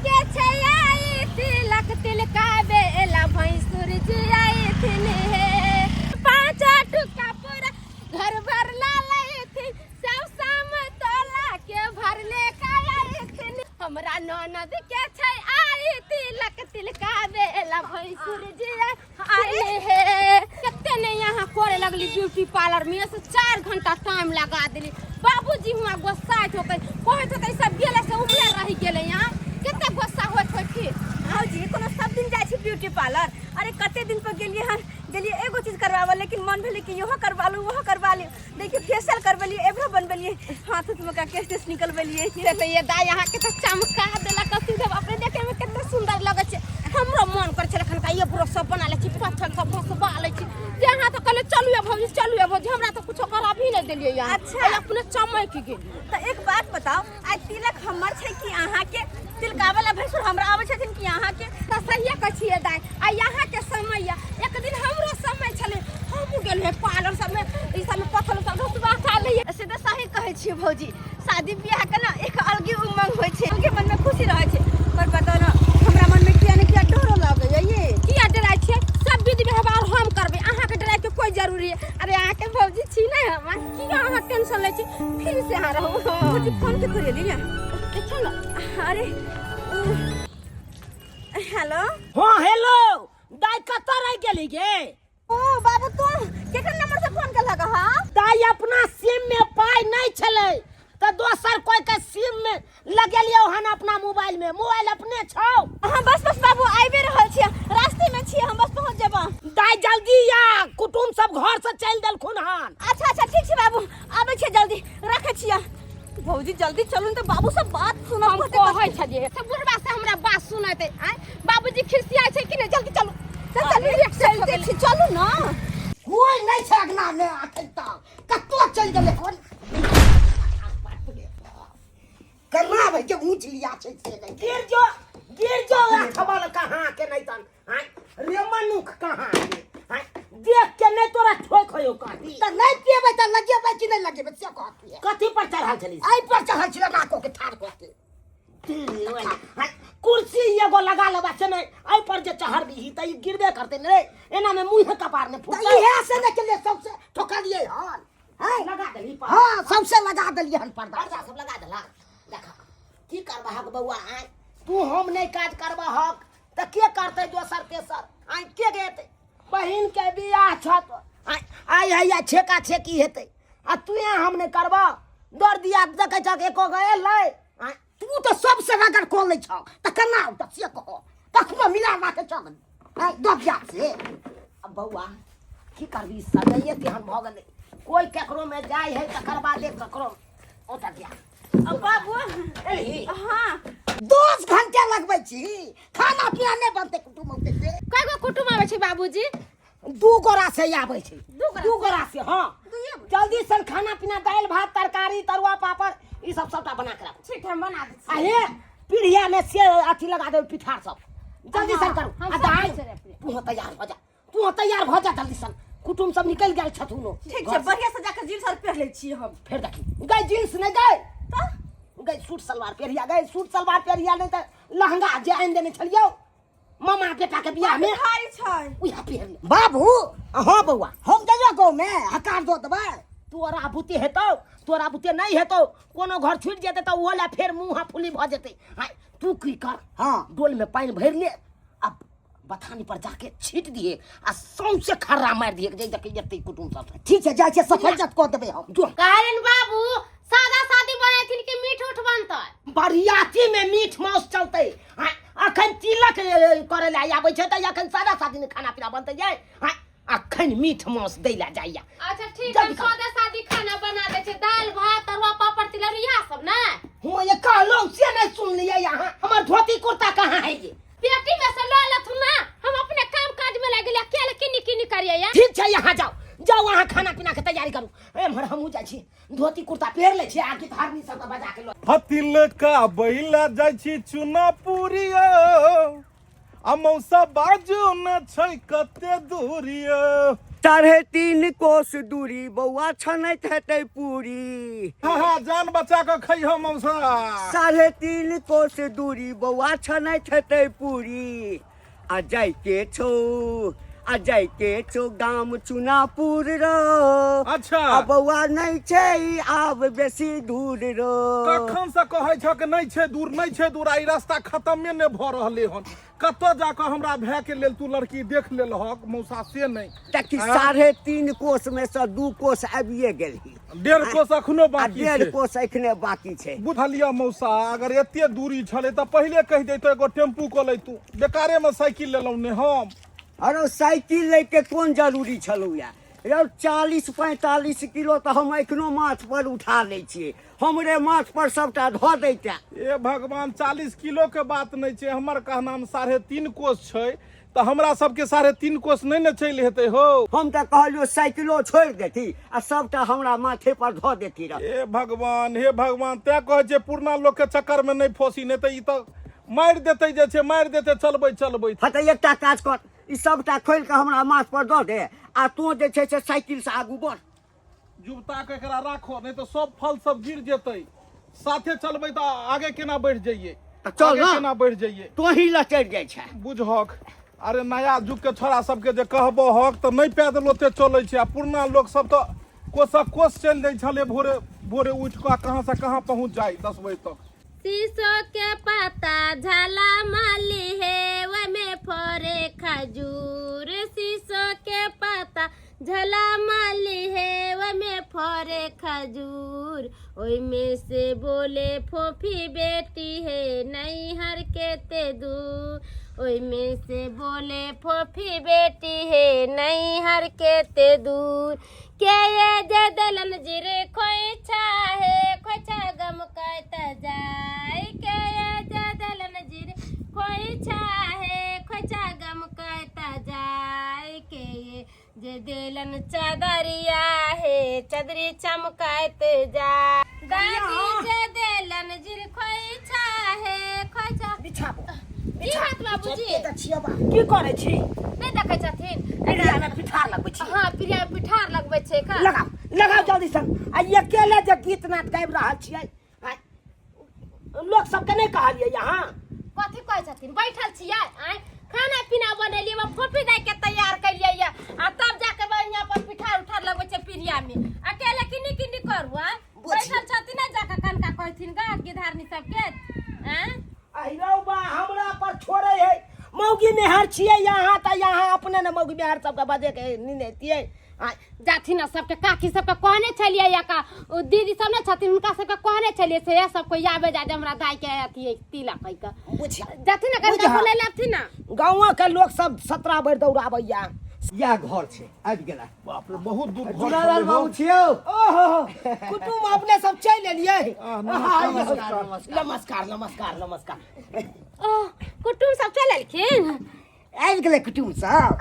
के छै आई तिलक तिलका बेला भैंसुर जी आई थिन हे। पाँच टुका पूरा घर भर लालथिन, सब साम तोला के भरले कायथिन। हमरा ननद के छै आई तिलक तिलका बेला भैंसुर जी आई हे। कते ने यहाँ करे लगली ब्यूटी पार्लर में, से 4 घंटा टाइम लगा देली। बाबूजी हुआ गुस्सा होते, कहैत होते सब गेले से उमरे रहि गेले। यहाँ कते गुस्सा होइत होय की भौजी, कोनो सब दिन जाइ छी ब्यूटी पार्लर? अरे कते दिन पर गेलियै हन, गेलियै एगो चीज करवाबऽ, लेकिन मन भेलै कि इहो करवा लू, ओहो करवा ली। देखियौ, फेशियल करबेलियै, एबरो बनबेलियै, हाथ उथ में का केश तेश निकलबेलियै। से तऽ ये दाइ अहाँके तऽ चमका देलक सीधे। बाप रे, देखे में कते सुंदर लगै छै। हमरो मन करै छलै एखनका ये ब्रश सब बना लै छी, पत्थर सब घसबा लै छी। से अहाँ तऽ कहलियै चलू ये भौजी, चलू ये भौजी, हमरा तऽ कुछो कराबी नहि देलियै यहाँ। अच्छा। आइ अपने चमकि गेलियै। तऽ एक बात बताउ, आइ तिलक हमर छै कि अहाँके? तिलकाबै ला भैंसुर हमरा आबै छथिन कि अहाँके? तऽ सहिए कहै छियै दाइ, आ अहाँके समय यऽ, एक दिन हमरो समय छलै, हमहूँ गेल रहियै पार्लर सबमे, ई सबमे पत्थर सब घसबा खा लैयै। से तऽ सही कहै छियै भौजी, शादी बियाह के ने एक अलगे उमंग होइ छै, अलगे मनमे खुशी रहै छै। पर बताउ ने, हमरा मनमे किया ने किया डरो लगैया ये। किया डराइ छियै? सब विधि व्यवहार हम करबै, अहाँके डराइके कोइ जरूरी है? अरे अहाँके भौजी छी ने हम, किया अहाँ टेंशन लै छी? फिर से अहाँ रहू। भौजी, फोन के करियली ने? देखियौ ने। अरे हेलो। हाँ हेलो दाई, कतऽ रहि गेली गे? ओ बाबू, तू केकर नंबर से फोन केलक हां? दाई, अपना सिम में पाई नहीं छलै तऽ दोसर कोई के सिम में लगेलियौ हन अपना मोबाइल में। मोबाइल अपने छौ? हां, बस बस बाबू, आबि रहल छियै, रास्ते में छियै हम, बस पहुंच जेबा। दाई, जल्दी आ, कुटुम सब घर से चलि देलखुन हन। अच्छा अच्छा, ठीक छै बाबू, आबै छियै जल्दी, रखै छियै। भौजी, जल्दी चलू ने तऽ बाबू सब बात सुनब। हम कहै छलियै से बुढ़बा से हमरा बात सुनैते आँय बाबूजी खिसियाइ छै कि नहि? जल्दी चलू, चल चल, रिएक्शन हो चलते गेलै। छी, चलू ने। कोई नहीं छै अगना में अखन तक, कतौ चलि गेलै हन? केना भाई के ऊँच लिया छै से नहि। गिर जो, गिर जो, अखबल कहाँ के नहीं तन आँय रे मनुख कहाँ के आँय, देख के नहीं तोरा ठोक होयो काटी। तऽ नहि पिएबै तऽ लगेबै कि नहि लगेबै से कहतियै। कथी पर चढ़ल छली? एहि पर चढ़ल छलै नाको के ठाढ़ कऽ के। आँय, कुर्सी एगो लगा लेबा से नहि, एहि पर जे चढ़बही तऽ ई गिरबे करतै ने रे, एना में मुँह कपार ने तऽ फुटतै। इएह से ने केलियै, सबसे ठोकलियै हन हैं? लगा देली पर? हँ, सबसे लगा देलियै हन पर्दा। पर्दा सब लगा देला। देख की करबहक बौआ आँय, तू हम नहि काज करबहक तऽ के करतै दोसर तेसर आँय, के गेतै? बहिन के बियाह छत आँय, आइ हैया छेका छेकी हेतै आ तू हम नहि करबह? दर दिया देखै छक एको गो एलै आँय? तू तऽ सबसे रगड़ कऽ लै छह तऽ केना औतऽ से कह? कखनो मिला राखै छह आँय दर दिया से। अब बौआ की करबी, समय तेहन भऽ गेलै, कोइ केकरो में जाइ है तकर बादे ककरो ओतऽ गया। अब बाबू एलही? हाँ। 10 घंटा लगबै छी, खाना पीना नहि बनतै, कुटुम औतै से। कय गो कुटुम आबै छै बाबूजी? दू गोरा से आबै छै। दू गोरा? दू गोरा से, हाँ। जल्दी से खाना पीना, दालि भात तरकारी तरुआ पापड़ ई सब सबटा बना के राखू। ठीक है, हम बना दै आ छी। हे, पीढ़िया में से अथी लगा देबै पिठार सब, जल्दी से करू। हम आ सब दाइ, किछु रे। तू तैयार भऽ जा, तू तैयार भऽ जा जल्दी सन, कुटुम सब निकलि गेल छथुन। ठीक छै, बढ़िया से जाके जींस आर पहिर लै छी हम। फेर देखी गई, जींस नहि गई तऽ गई, सूट सलवार पेरिया गई, सूट सलवार पेरिया, नहि तऽ लहंगा जे आनि देने छलियौ मामा बेटा के बियाह में भारी छै। उएह पहिर ले। बाबू। हाँ बौआ। हम जइयो गाँवमे, हकार दऽ देबै? तोरा बुते हेतौ? तोरा बुते नहि हेतौ। कोनो घर छुटि जेतै तऽ ओहो लए फेर मुँह फुली भऽ जेतै। आँय, तू की कर, डोल में पानि भरि ले आ बथानी पर जाके छीट दिए आ सौंसे खर्रा मारि दिए जे देखै एते कुटुम सब। ठीक छै, जाइ छियै, सफैजत कऽ देबै हम। जो। कहलिन बाबू, सादा सादी बनेथिन कि मीठ उठ बनतै? बरियाती में मीठ मांस चलतै। आँय, अखन तिलक करे लए आबै छै तऽ अखन सादा सादी ने खाना पीना बनतै ये? आँय, अखन मीठ मांस दै लए जाइया। अच्छा ठीक है। जल्दी हम खाओ। सादा सादी खाना बना दै छै, दाल भात तरुआ पापड़ तिलौरी इएह सब ने। हुँ, ये कहलहुँ से नहीं सुनलियै अहाँ। हमर धोती कुर्ता कहाँ है ये? पेटी में से लऽ लेथुन ना, हम अपने काम काज में लागि गेलियै, अकेले किनी किनी करियै या। ठीक छै, यहाँ जाओ, जाओ अहाँ खाना पीना के तैयारी करू, एम्हर हमहूँ जाइ छी, धोती कुर्ता पहिर लै छी आ गितहरनी सबके बजा के लऽ हतिलका बैला जाइ छी चुनापुरियो आ मौसा बाजू न छै कते दूरियो। 3.5 कोस दूरी बौआ छनैत हेतै पूरी। हाँ हाँ जान बचा कऽ खैह मौसा। 3.5 कोस दूरी बौआ छनैत हेतै पूरी। आ जाइके छौ, आ जाइके छौ गाम चुनापुर रो। अच्छा। आ बौआ नहि छै आब बेसी दूर रो। कखन से कहै छक नहि छै दूर, नहि छै दूर, आ ई रास्ता खतमे नहि भऽ रहलै हन। कतऽ जाकऽ हमरा भाय के लेल तू लड़की देख लेलहक मौसा से नहि। देखी आँय? 3.5 कोस में से 2 कोस आबिए गेलही। 1.5 कोस अखनो आ बाकी 1.5 छै। कोस एखने बाकी छै। बुझलियै मौसा, अगर एते दूरी छलै तऽ पहिले कहि दैतो एगो टेम्पू कऽ लैतू, बेकारे में साइकिल लेलहुँ ने हम। अरे साइकिल लैके कोन जरूरी छलौ या यौ? 40-45 किलो तऽ हम एखनो माथ पर उठा लै छियै, हमरे माथ पर सबटा धऽ दैते। ए भगवान, 40 किलो के बात नहि छै, हमर कहनाम 3.5 कोस छै, तऽ हमरा सबके 3.5 कोस नहि ने चलि हेतै हो। हम तऽ कहलियौ साइकिलो छोड़ि देती आ सबटा हमरा माथे पर धऽ देती रह। हे भगवान, हे भगवान, तैं कहै छै पुरना लोक के चक्कर में नहि फंसी, नहि तऽ ई तऽ मारि देतै जे छै, मारि देतै चलबै चलबै। हँ तऽ एकटा काज कर, ई सबटा खोलि कऽ हमरा माथ पर दऽ दे आ तों जे छै से साइकिल से आगू बढ़। जुबता के एकरा राखो, नहीं तो सब फल सब गिर जेतै। साथे चलबै तऽ आगे केना बढ़ि जइयै? तऽ चल आगे ना। केना बढ़ि जइयै? तोही लचरि जाइ छै। बुझहक, अरे नया युग के छोड़ा सबके जे कहबो हक तऽ नहि पैदल ओते चलै छै, आ पुरना लोक सब तऽ कोसक कोस चलि जाइ छलै भोरे भोरे उठि कऽ, कहाँ से कहाँ पहुँच जाइ 10 बजे तक। शीशो के पत्ता झाला माली है ओहिमे फरे खजूर। शीशो के पत्ता झला माली है ओहिमे फरे खजूर। ओहिमे से बोले फोफी बेटी है नैहर के ते दूर। ओहिमे से बोले फोफी बेटी है नैहर के ते दूर। के ये जे दलन जिरे खोइछा है खोइछा गम कहत जाय। के ये जे दलन जिरे खोइछा है खोइछा गम कहत जाय। के ये जे देलन चदरिया है चदरी चमकाइत जाय। दादी जे देलन जिर खोइछा है खोइछा। बिछाबो। की बात बाबूजी? तऽ छियै बा, की करै छी? नहि देखै छथिन? पिरिया में पिठार लगबै छी। हँ, पिरिया में पिठार लगबै छै का। लगाउ लगाउ जल्दी से। आ ई अकेले जे गीत नाद गाबि रहल छियै, आँय, लोक सबके नहि कहलियै यहाँ? कथी कहै छथिन? बैठल छियै आँय, खाना पीना बनेलियै, बा फोफी दाइ के तैयार केलियै या, आ तब जाके बा यहाँ पर पिठार उठार लगबै छै पिरिया में। अकेले किनी किनी करू आँय? बैठल छथिन ने, जाके कनका कहथिन गा गिधारनी सबके आँय? अहिरौ बा, हमरा पर छोड़े है, मौगी मेहर छियै यहाँ तऽ यहाँ अपने ने मौगी मेहर सबके बजे के निनेतियै। जाथिन ना सबके काकी सबके कहने छलियै या का ओ दीदी सब ने छथिन, हुनका सबके कहने छलियै से या सबको आबे जा हमरा दाई के अथी तिलक है के। बुझिया जाथिन ना कनका बुझा। बोलै लाथिन ना। गाँव के लोग सब 17 बेर दौड़ाबैया। इएह घर छै, आबि गेला। बाप रे, बहुत दूर घर दुलालाल छलै हो। बाबू छियौ? ओहो कुटुम, अपने सब चलि एलियै? आ, नमस्कार, नमस्कार नमस्कार नमस्कार नमस्कार। ओ कुटुम सब चल एलखिन? आबि गेलै कुटुम सब।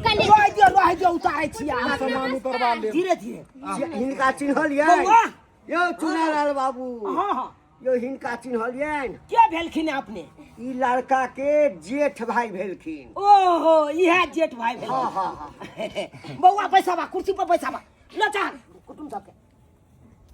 कनि रहि दियौ, रहि दियौ, उतारै छी अहाँ। सामान उतरबा लेब। धीरे धीरे। हिनका चिन्हलियै? बौआ। यौ चुनालाल बाबू। हँ हँ। यौ हिनका चिन्हलियनि? के भेलखिन अपने? ई लड़का के जेठ भाई भेलखिन। ओहो, इएह जेठ भाई भेलखिन। हँ हँ हँ। बौआ बैसाबा, कुर्सी पर बैसाबा, ल चल कुटुम सबके।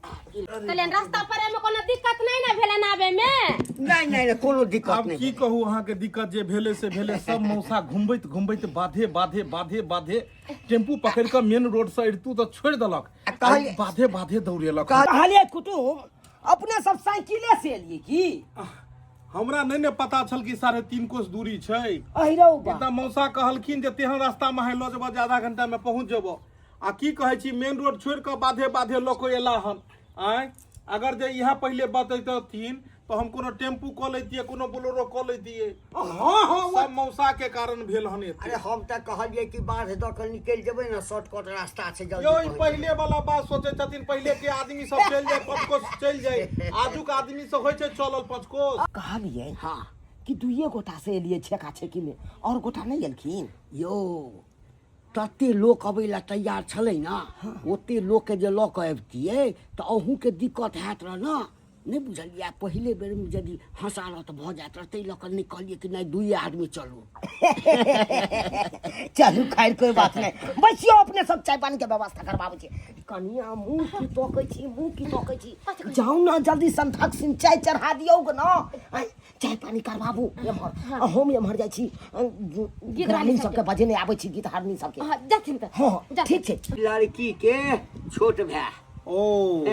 कहलियनि रास्ता पर एहिमे कोनो दिक्कत नहि ने भेलनि आबे में? नहि नहि नहि, कोनो दिक्कत आब नहि। की कहू अहाँके, दिक्कत जे भेलै से भेलै। सब मौसा घुमबैत घुमबैत बाधे बाधे बाधे बाधे टेम्पू पकड़ि कऽ मेन रोड से अबितू तऽ छोड़ि देलक, आ कहलियै- बाधे बाधे दौड़ेलक। कहलियै कुटुम, अपने सब साइकिले से एलियै की? हमरा नहि ने पता छल कि 3.5 कोस दूरी छै। अहिरौ बा। एकटा मौसा कहलखिन जे तेहन रास्ता में लऽ जेबऽ जे आधा घंटा में पहुँच जेबऽ, आ की कहै छी मेन रोड छोड़ि कऽ बाधे बाधे लऽ कऽ एला हन। आँय, अगर जे इएह पहिले बतैतथिन तऽ हम कोनो टेम्पू कऽ लैतियै, कोनो बोलेरो कऽ लैतियै। हँ हँ, सब मौसा के कारण भेल हन एते। अरे हम तऽ कहलियै कि बाध दऽ कऽ निकलि जेबै ने, शॉर्टकट रास्ता छै, जल्दी यौ ई पहुँच पहिले वाला बात सोचै छथिन। पहिले के आदमी सब चलि जाय 5 कोस चलि जाय, आजुक आदमी सब होइ छै चलल 5 कोस। कहलियै हँ कि दुइए गोटा से एलियै छेका छेकी में, और गोटा नहि एलखिन? यौ तते लोक अबै लए तैयार छलै ने, ओते लोकके जे लऽ कऽ अबितियै तऽ अहूँके दिक्कत हैत रह ने। नहि बुझलियै, पहिले बेरमे यदि हँसारत भऽ जायत रहै, ताहि लऽ कऽ नहि कहलियै कि नहि दुइए आदमी चलू। चलू, खैर कोई बात नहीं, बैसियो, अपने सब चाय पानी के व्यवस्था करबाबै छी। कनिया, मुँह की तोकै छी, मुँह की तोकै छी? जाउ ने जल्दी संथक सिंह, चाय चढ़ा दियौ ग न। आँय, चाय पानी करबाबू एम्हर आ हम एम्हर जाइ छी ग्रामीण सबके बजेने आबै छी, गीत हारनी सबके। हाँ, जाथिन तऽ। हँ हँ, ठीक छै। लड़की के छोट भाय। ओ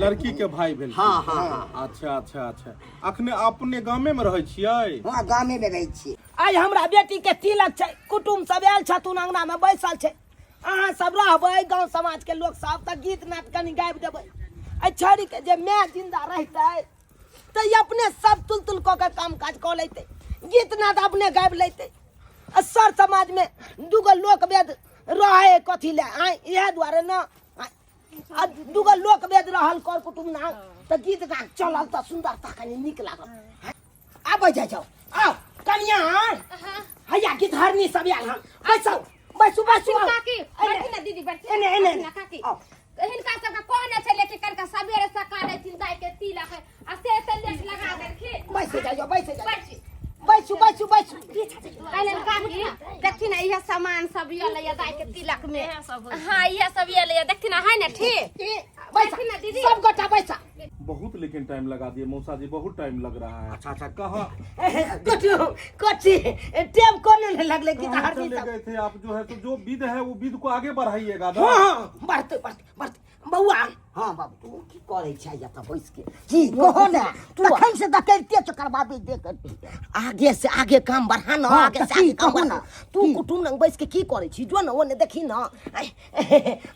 लड़की के भाई भेल? हाँ हाँ हाँ। अच्छा अच्छा अच्छा, अखने अपने गामे में रहै छियै? हँ, गामे मे रहै छियै। आइ हमरा बेटी के तिलक छै, कुटुम सब आयल छथुन, अंगना में बैसल छै। अहाँ सब रहबै, गाँव समाज के लोक सब, तऽ गीत नाद कनि गाबि देबै। एहि छौड़ी के जे माय जिंदा रहितै तऽ ई अपने सब तुल तुल कऽ के काम काज कऽ लैतै, गीत नाद अपने गाबि लैतै। आ सर समाज में दूगो लोक वेद रहै कथी लए आँय? इएह दुआरे ने। आँय, आ दूगो लोक वेद रहल कर कुटुम ना तऽ गीत नाद चलल तऽ सुन्दरता कनि नीक लागल। आबै जाइ जाउ, आउ कनिया। हैया गीत हरनी सब आयल हन, बैसू बैसू बैसू, आउ। काकी बैठी ना, दीदी बैठी। एने, एने, ना काकी। आउ। हिनका सबके कहने छलै कि कनिका सबेरे सकाल अयथिन, दाइ के तिलक है, आ से तऽ लेट लगा देलखिन। बैसे जाइयो, बैसे जाइयो। बैठी। बैसू बैसू बैसू। कहलन काकी, देखथिन ने, इहे सामान सब ये लैया दाइ के तिलक में। हाँ, इहे सब ये लैया, देखथिन ने, है ने ठीक? बैसा। बैठी ना दीदी। सब गोटा बैसा। बहुत लेकिन टाइम लगा दिए मौसा जी, बहुत टाइम लग रहा है। अच्छा अच्छा। कहाँ कथी कथी टेम कोनो नहीं लगले गीत कहाँ हरनी चले सब। गए थे आप? जो है तो जो विध है वो विध को आगे बढ़ाइएगा ना। हाँ हाँ, बढ़ते बढ़ते बढ़ते। बौआ। हँ बाबू। तू की करै छै एतऽ बैस के? की कहो ने, तू तखन से तऽ करिते छौ, करबाबे दे करते। आगे से आगे काम बढ़ा न। हाँ, आगे तऽ से की आगे काम कहू बढ़ा ने, तू की? कुटुम लग बैस के की करै छी? जो न ओने देखी न। आइ,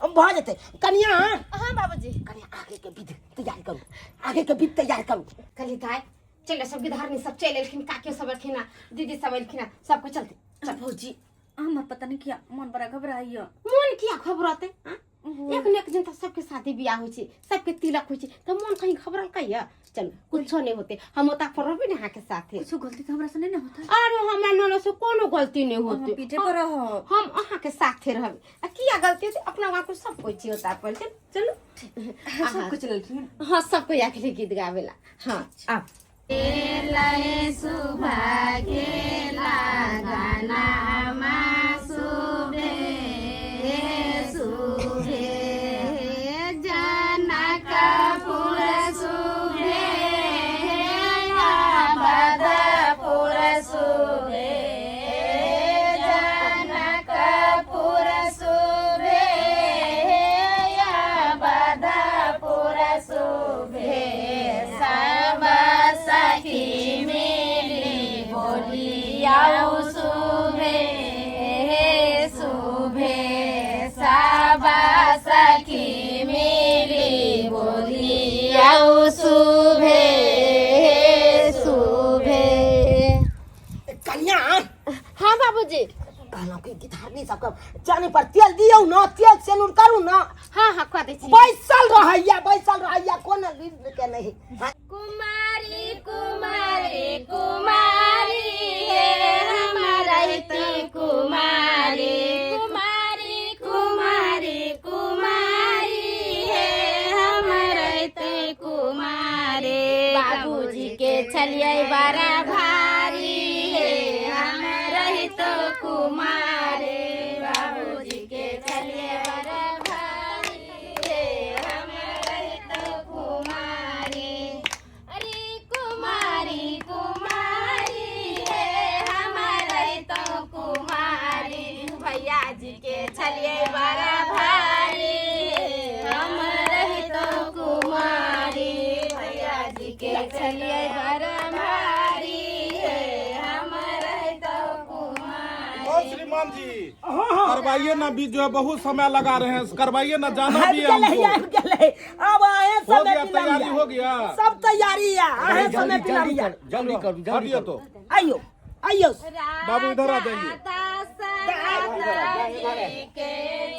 भऽ जेतै कनिया। हाँ बाबूजी। कनिया, आगे के विध तैयार करू, आगे के विध तैयार करू। कहली दाइ चल, सब गिधारनी सब चलि एलखिन, काकी सब एलखिन, दीदी सब एलखिन, सबको चलते चल भौजी, हमर पता नहीं किया मन बड़ा घबराइया। मन किया घबराते? हाँ? एक ने एक दिन तऽ सबके शादी बियाह होइ छै, सबके तिलक होइ छै, तऽ मन कहीं घबराल कहिया? चल, कुछो नहीं होते, हम ओता पर रहबे ने अहाँके साथे। कुछ गलती तो हमरा से नहीं ना होता? अरे हमरा ननद से कोनो गलती नहीं होते। पीछे पर रहो। हम अहाँके साथे रहबे, आ किया गलती होते? अपना गाँव के सब कोई छी होता पर। चल चलू। सब कुछ लेलखिन? हाँ, सब कोई आके गीत गावेला। हाँ, आ कनिया। हाँ बाबूजी। कहलहुँ कि गिटारनी सबके चानी पर तेल दियौ न, तेल सेनुर करू न। हाँ हाँ, कह दै छी। बैसल रहैया, बैसल रहैया, कोनो विध के नहीं। कुमारी कुमारी कुमारी हे हमारा कुमारी, कुमारी कुमारी कुमारी हे हमारा कुमारी, बाबूजी के छलिए बड़ा भारी हे हम रहित कुमारी, बाबूजी के छलिए बड़ा भारी हे हम रहित कुमारी। अरे कुमारी कुमारी हे हमारे तो कुमारी, भैया जी के छलिए बड़ा भारी हम रही तो कुमारी, भैया जी के छलिए बड़ा भारी हम रही तो कुमारी। और श्रीमान जी, करवाइए ना बीच, जो है बहुत समय लगा रहे हैं, करवाइए ना, जाना आबि भी है गेलै, हमको। आबि गेलै, आब अहें हो समय गया पिलम तैयारी? या। हो गया सब तैयारी या, अहें समय जल्दी पिलम या। करू, जल्दी करू, जल्दी हटिए करू। तो। आइयो आइयो। बाबू, इधर आ जाइए। के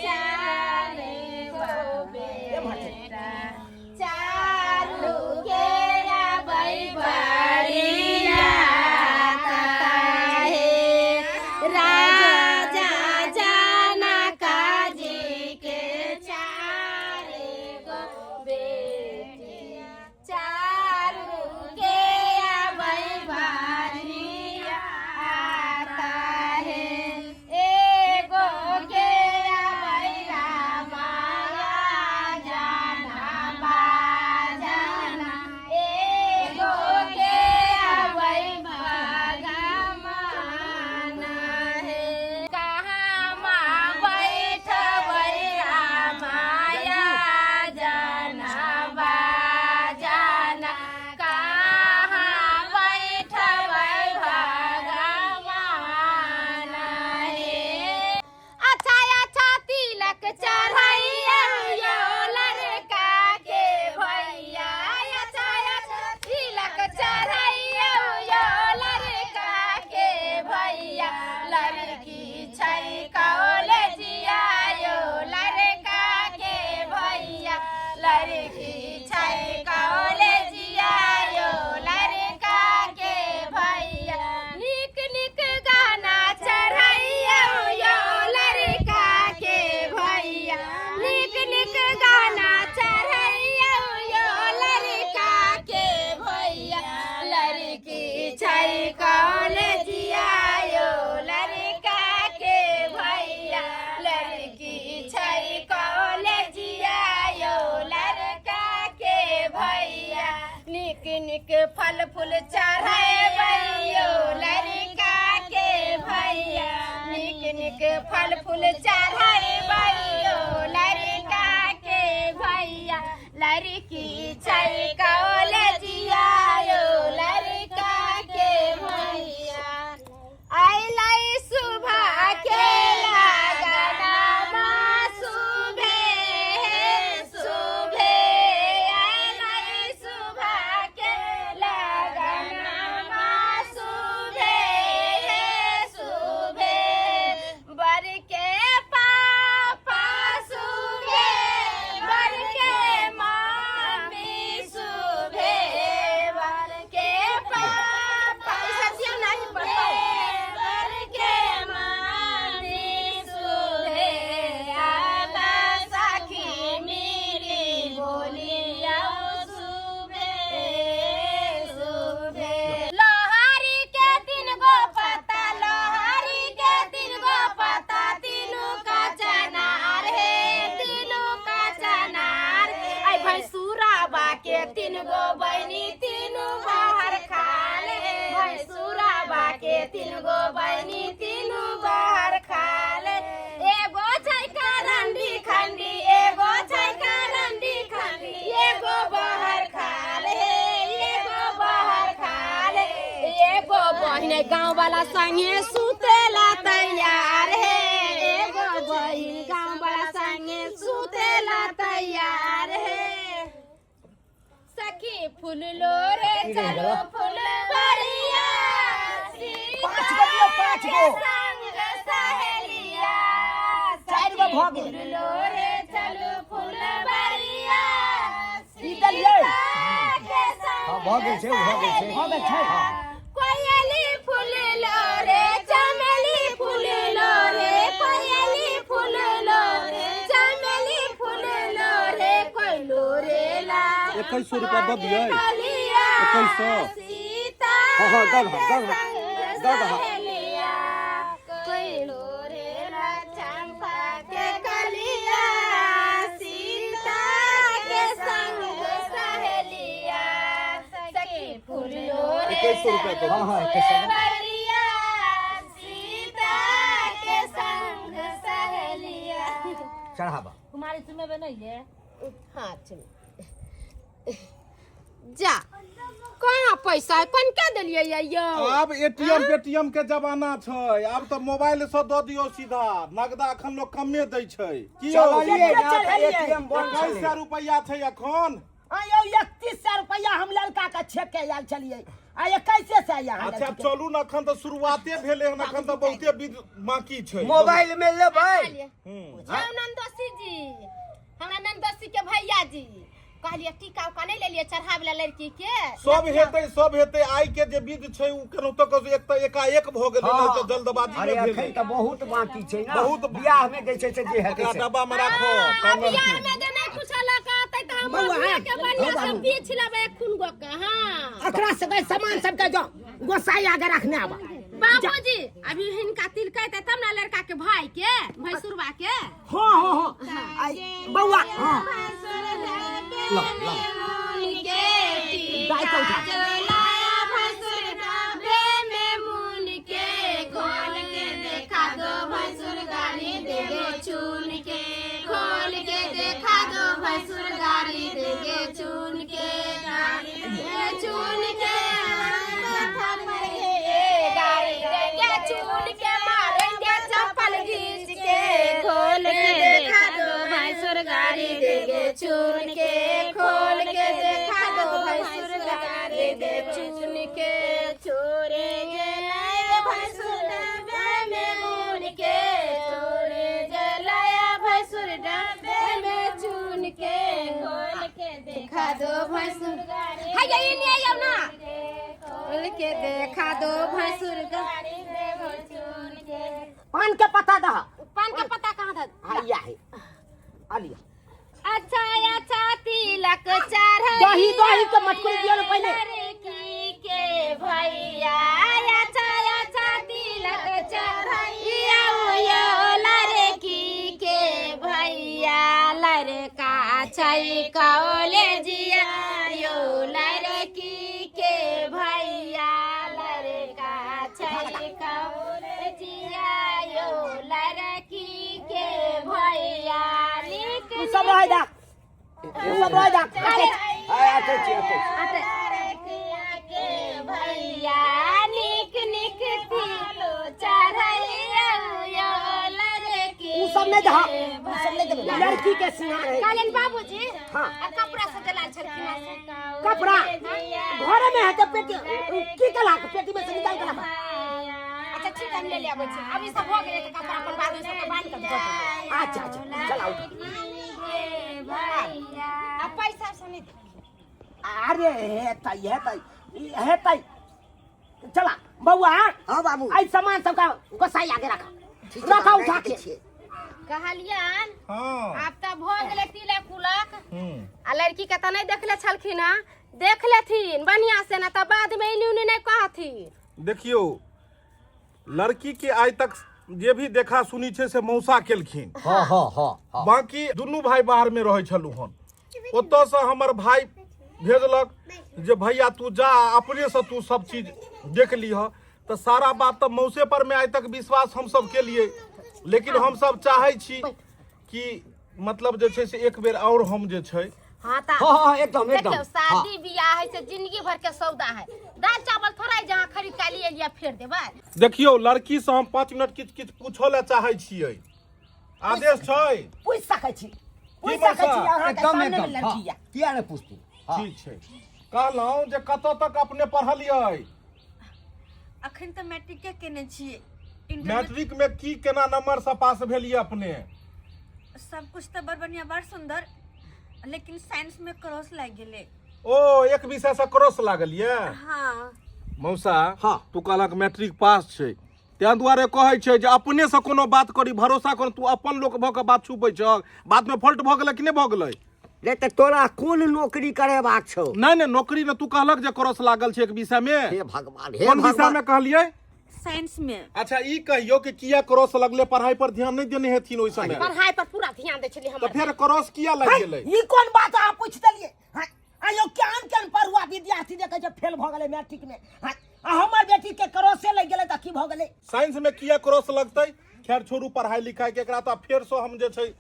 चारे गो बेटा, चारू के आबै बरियाता हे, राजा जनका जी के चारे गो बेटी, चारू छै कॉलेजिया यो लड़का के भैया, लड़की छै कॉलेजिया यो लड़का के भैया, नीक नीक फल फूल चढ़ेबै यो लड़का के भैया, नीक नीक फल फूल चढ़ेबै यो लड़का के भैया, लड़की छै कॉलेजिया यो लड़का के भैया। अइलै सुबह के लगनमा सुबे सुबे, अइलै सुबह के लगनमा सुबे सुबे, बर के पापा सुबे, बर के मामी सुबे, बर के पापा सुबे, बर के मामी सुबे, आबा सखी मिली बोलिया सुबे सुबे। लोहारी के तीन गो पत्ता, लोहारी के तीन गो पत्ता, तीनू का चनार हे, तीनू का चनार। ऐ भैंसुराबा के तीन गो बहिनी, तीनू बाहर खाल हे, भैंसुराबा के तीन गो बहिनी, तीनू बाहर खाल। एगो छै करंडी खंडी, एगो छै करंडी खंडी, एगो बाहर खाल हे, एगो बाहर खाल। एगो बहिन गाँव वाला संगे सुतेला तैयार हे, एगो बहिन गाँव वाला संगे सुतेला तैयार हे। सखी फूल लोरे चलो फूल बरिया, पाँच गो दियौ, पाँच गो। संग सहेलिया, चारि गो भऽ गेल। फूल लोरे चलो फूल बरिया, ई देलियै? के संग हाँ, भऽ गेल छै, भऽ गेल छै। भऽ गेल छै। कोयली फूल लोरे चमेली फूल लोरे, कोयली फूल लोरे चमेली फूल लोरे, कोई लोरेला 2100 रुपया दऽ दियै। कलिया, 2100। सीता हाँ, हाँ, दऽ दहक, दऽ दहक, संग दऽ दहक। सहेलिया, कोई लोरेला चंपा के कलिया, सीता के संग सहेलिया, सखी फूल लोरे 2100 रुपया दऽ हाँ, हाँ, 2100। बरिया, सीता के संग सहेलिया। चढ़ाबा। कुमारी सुनबे नहीं है। हाँ चल जा, कहाँ पैसा है, कोन के देलियै ये यौ? आब एटीएम पेटीएम के जमाना छै, आब तऽ मोबाइल से दऽ दियौ सीधा, नगदा अखन लोग कमे दै छै। की यौ? चललियै ना तऽ चढ़लियै। एटीएम बंद 2100 छलै। रुपया छै अखन। आ यौ 3100 रुपया हम लड़का के छेक के आयल छलियै, आ 21 सए यहाँ अच्छा चलू ने, अखन तऽ शुरुआते भेलै हन, अखन तऽ बहुते विध बाकी छै। मोबाइल में लेबै। यौ नंदोसी जी, हमरा नंदोसी के भैया जी, कहलियै टीका उका नहि लेलियै चढ़ाबै ला लड़की के? सब हेतै, सब हेतै। आइ के जे विध छै ओ केनाहितो कऽ एक तऽ एकाएक भऽ गेलै, नहि तऽ जल्दबाजी अरे मे अखन भेलै। तऽ बहुत बाकी छै ने। बहुत। बियाह में जे छै से जे हेतै एकरा से। डब्बा मे राखो। आ कंगन बियाह के। में जे नहि कुछो लऽ कऽ अतै तऽ हम बौआ, अपने के बढ़िआँ से बाबू। पीछ लेबै खून गो के। हाँ अकरा सबके सामान सबके जो गोसाई आगे रखने आबा। बाबूजी, अभी हिनका तिलकैते तब ने लड़का के भाई के, भैंसुरवा के। हाँ हाँ हाँ, आई बौआ, हाँ ला, ला। गाय के उठा। चुन के खोल के देखा दो भैंसुर गाड़ी देंगे चुन के, गाड़ी देंगे चुन के, गाड़ी देंगे चुन के, मारेंगे चप्पल घींच के। खोल के देखा दो भैंसुर गाड़ी देंगे चुन के, खोल के देखा दो भैंसुर गाड़ी दे चुन के, चोरेंगे लाए भैंसुर डब्बे में मुन के, चोरे जलाया भैंसुर डब्बे में चुन के, खोल के देखा दो भैंसुर गाड़ी। हाय ये नहीं आयो ना, खोल के देखा दो भैंसुर गाड़ी देबो चुन के। पान के पत्ता दह। पान के पत्ता कहाँ था? हाँ या है, आलिया। अच्छा अच्छा तिलक चढ़ दही, दही के मटकुरी दियौ ने पहिले। लड़की के भैया। छै कॉलेजिया यो लड़की के भैया, लड़का छै कॉलेजिया यो लड़की के भैया। नीक तू सब रह जा, तू सब रह जा। आते छी, आते छी। के भैया नीक नीक तिलो चढ़ैया यो लड़की। उ सब नहीं दहा, उ सब नहीं देबे। लड़की के सिंगार है। कहलियनि बाबूजी। हाँ। आ कपड़ा सब देला छलखिन हँ से? कपड़ा घरे में है तो पेटी की कला के पेटी में से निकाल के लाबा। अच्छा ठीक है, हम ले ले आबै छी। अब ई सब भऽ गेलै तऽ कपड़ा अपन बाद में सबके बान्हि कऽ दऽ देबै। अच्छा अच्छा, चलाओ। आ पैसा सब नहि देलखिन। अरे हेतै हेतै हेतै, चला बउआ। हाँ बाबू। आई सामान सबका गोसाई आगे रखा। ठीक छै, रखा राखि उठा दै के। छियै। कहलियन हँ। आब तऽ भऽ गेलै तिलक उलक। हूँ। आ लड़की के तऽ नहि देखले छलखिन हँ, देख लेथिन बढ़िया से ना तऽ बाद में इन्नी उन्नी नहि कहथिन। देखियौ, लड़की के आइ तक जे भी देखा सुनी छै से मौसा केलखिन। हाँ हाँ हाँ हाँ। बाकी दुनू भाई बाहर में रहै छलहुँ हन, ओतऽसँ हमर भाई भेजलक जे भैया तू जा, अपनेसँ तू सब चीज देख लिह। तऽ सारा बात तऽ मौसे पर में आइ तक विश्वास हमसब केलियै, लेकिन हमसब चाहै छी कि मतलब जे छै से एक बेर आओर हम जे छै। हाँ तऽ हाँ हाँ, एकदम एकदम। देखियौ, शादी बियाह है से जिंदगी भर के सौदा है, दाल चावल थोड़ा है जहाँ खरीद के लिए लिया फेर देबै। देखियौ, लड़की से हम 5 मिनट किछु किछु पूछो लए चाहै छियै, आदेश छै? पूछ सकै छी, पूछ मौसा? सकै छी अहाँके एकदम सामने में एकदम। लड़की हाँ, या। किया नहीं पूछती? हाँ। ठीक छै। कहलहुँ जे कतऽ तक अपने पढ़लियै? अखन तऽ मैट्रिके केने छियै। इंटर मैट्रिक में की केना नंबर से पास भेलियै अपने? सब कुछ तऽ बड़ बढ़िया, बड़ सुंदर, लेकिन साइंस में क्रॉस लागि गेलै। ओ एक विषय से क्रॉस लागल ये? हाँ। मौसा। हाँ। तू कहलक मैट्रिक पास छै, ताहि दुआरे कहै छै जे अपने से कोनो बात करी, भरोसा कर। तू अपन लोक भऽ कऽ बात छुपै छह, बाद में फॉल्ट भऽ गेलै कि नहि भऽ गेलै? नहीं तऽ तोरा कोन नौकरी करेबाक छौ? नहि नहि, नौकरी ने, तू कहलक जे क्रॉस लागल छै एक विषय में। हे भगवान, हे कोन विषय भगवान। में कहलियै? साइंस में। अच्छा ई कहियौ कि किया क्रॉस लगले? पढ़ाई पर ध्यान नहि देने हेथिन ओहि समय? पढ़ाई पर पूरा ध्यान दै छलियै तऽ हमर। फेर क्रॉस किया लागि गेलै? ई कोन बात अहाँ पूछि देलियै? हाँ, आयो केहन केहन पढ़ुआ विद्यार्थी देखै छै फेल भऽ गेलै मैट्रिक में, हाँ, आ हमर बेटी के क्रॉसे लागि गेलै तऽ की भऽ गेलै? साइंस में किया क्रॉस लगतै? खैर छोड़ू पढ़ाई लिखाई के, एकरा तऽ फेर से हम जे छै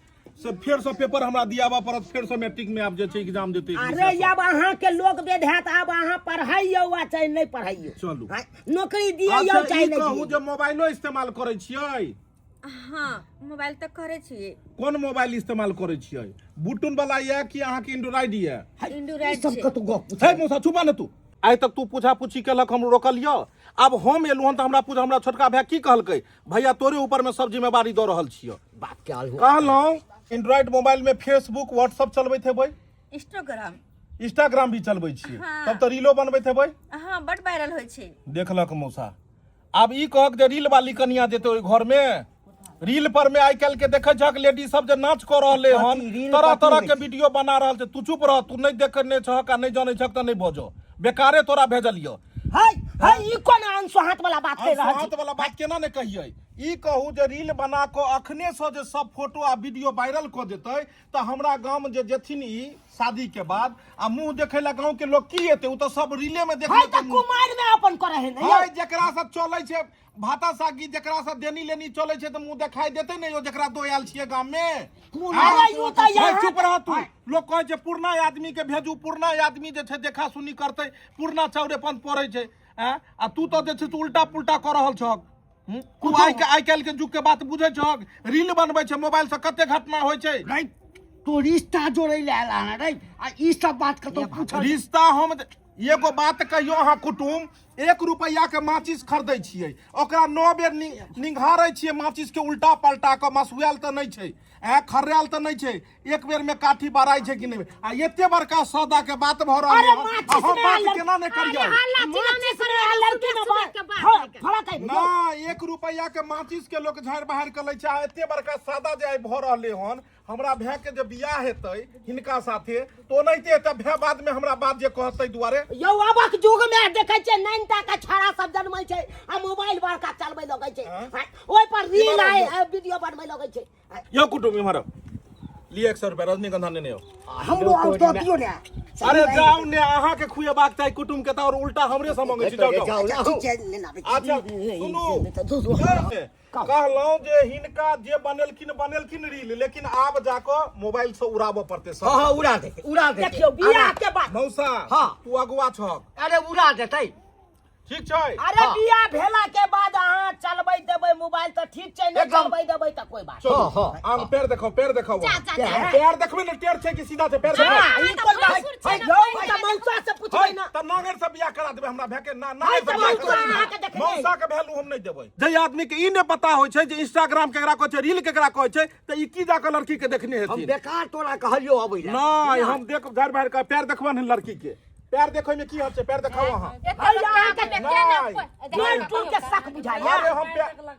से फेर से पेपर हमरा दियाबऽ पड़त, फेर से मैट्रिक में आब जे छै एग्जाम देतै एक अरे विषय से। आब अहाँके लोक वेद हैत, आब अहाँ पढ़ाइयौ आ चाहे नहि पढ़ाइयौ। चलू। हाँ, नौकरी दियौ अच्छा चाहे ई नहि कहू दियौ। जे मोबाइलो इस्तेमाल करै छियै? हाँ, मोबाइल तऽ करै छियै। कोन मोबाइल इस्तेमाल करै छियै? बुटुन वाला यऽ कि अहाँके एंड्रॉइड यऽ? एंड्रॉइड ई सब छै। कतौ गप पूछ। हे मौसा, चुपा ने तू। आइ तक तू पूछा पूछी केलक, हम रोकलियौ, आब हम एलहुँ हन तऽ हमरा पूछ। हमरा छोटका भाय की कहलकै? भैया तोरे ऊपर में सब जिम्मेवारी दऽ रहल छियौ। बाप के आलू। कहलहुँ एंड्रॉइड मोबाइल में फेसबुक व्हाट्सअप चलबैत हेबै? इंस्टाग्राम। इंस्टाग्राम भी चलबै छियै? हाँ। तब तऽ रीलो बनबैत हेबै? हाँ, बड वायरल होइ छै। देखलक मौसा, आब ई कहक जे रील वाली कनिया जेतै ओहि घर में? रील पर में आइ काल्हि के देखै छहक लेडीज सब जे नाच कऽ रहले हन, कथी रील? तरह कथी तरह होइ के छै? वीडियो बना रहल छै। तू चुप रह, तू नहि देखने छहक आ नहि जानै छहक तऽ नहि बजो, बेकारे तोरा भेजलियौ। है है, ई कोन अनसोहाँत वाला बात कहि रहल छी? हाथ वाला बात केना ने कहियै? ई कहू जे रील बना कऽ अखने से जे सब फोटो आ वीडियो वायरल कऽ देतै तऽ हमरा गाम जे जेथिन ई शादी के बाद आ मुंह देखै लए गाँव के लोग की एतै? ओ तऽ सब रीले में देख है लेतै तऽ मुँह। कुमारि में अपन करै है ने यौ? है, जेकरा से चलै छै भाता सागी, जेकरा से देनी लेनी चलै छै तऽ मुंह देखाई देतै ने यौ, जेकरा दो आयल छियै गाम में? अरे यौ तऽ है, यहाँ चुप रह तू। लोग कहै छै पुरना आदमी के भेजू, पुरना आदमी जे छै देखा सुनी करतै, पुरना चाउरे पंथ पड़ै छै। आँय? आ तू तऽ जे छै से उल्टा पुल्टा कऽ रहल छहक। तू आइ काल्हि के युग के बात बुझै छहक? रील बनबै छै मोबाइल से, कते घटना होइ छै। रे तो रिश्ता जोड़ै ले आयल हन रे, आ ई सब बात कतौ पूछल? रिश्ता हम एगो बात कहियो अहाँ कुटुम, 1 रुपैआ के माचिस खरीदै छियै, ओकरा 9 बेर निंघारै छियै माचिस के उल्टा पलटा कऽ, मसुआयल तऽ नहि छै, ऐं खर्रायल तऽ नहि छै, एक बेर में काठी बराई छै कि नहि? आ एते बड़का सौदा के बात भऽ रहल अरे हन, आ माचिस हम में बात लड़- केना नहि करियै? अरे हल्ला चिल्ला नहि माचिस करू, में आ लड़की में सुबह के बात हाँ, है के। फरक है ना, 1 रुपैआ के माचिस के लोक झाड़ि बहारि कऽ लै छै, आ एते बड़का सादा जे आइ भऽ रहलै हन, हमरा भाय के जे बियाह हेतै हिनका साथे तऽ ओनाहिते हेतै। भाय बाद में हमरा बात जे कहतै दुआरे। यौ, आबक युग में देखै छियै नैनटा के छाड़ा सब जनमै छै आ मोबाइल बड़का चलबै लगै छै। हाँ? हाँ, ओहि पर रील इम्हर आइ आउ। वीडियो बनबै लगै छै। यौ कुटुम, इम्हर आउ। लिए 100 रुपया रजनीगंधा नेने आउ। हमरो आउ दऽ दियौ ने। अरे जाउ ने, अहाँ के खुएबाक चाही कुटुम के, तऽ और उल्टा हमरे से मंगै छी। जाउ जाउ। जाउ अच्छा, ठीक छै, नेने आबै छी। अच्छा सुनू, कहलहुँ जे हिनका जे बनेलखिन बनेलखिन रील, लेकिन आब जाकऽ मोबाइल से उड़ाबऽ पड़तै सब। हाँ हाँ, उड़ा देतै, उड़ा देतै। देखियौ बियाह के बाद। मौसा। हाँ। तू अगुआ छहक। अरे उड़ा देतै। ठीक छै। अरे बियाह भेला के बाद अहाँ चलबै देबै मोबाइल तऽ ठीक छै, नहि एकदम। चलबै देबै तऽ कोई बात चलू। हाँ, हाँ। आम पैर देखो, पैर देखो। जा, जा, जा। पैर देखबै ने, टेढ़ छै कि सीधा छै? पैर देखो। हाँ, ई कोई बात भैंसुर छै है ने, यौ, पैर तऽ मौसा से पूछबै है, ना। तऽ नांगरि से बियाह करा देबै हमरा भाय के ना। नांगरि से तऽ बियाह मौसा करा देबै। अहाँके देखने। मौसा के वैल्यू हम नहि देबै। जे आदमी के ई नहि पता होइ छै जे इंस्टाग्राम केकरा कहै छै, रील केकरा कहै छै, तऽ ई की जाके लड़की के देखने हम हेथिन? बेकार तोरा कहलियो अबै लए। नहि, हम देख झाड़ि भाड़ि के पैर देखबनि लड़की के। पैर देखै में की हत छै? पैर देखाउ अहाँ। पेट टूट के शक बुझाइया। अरे हम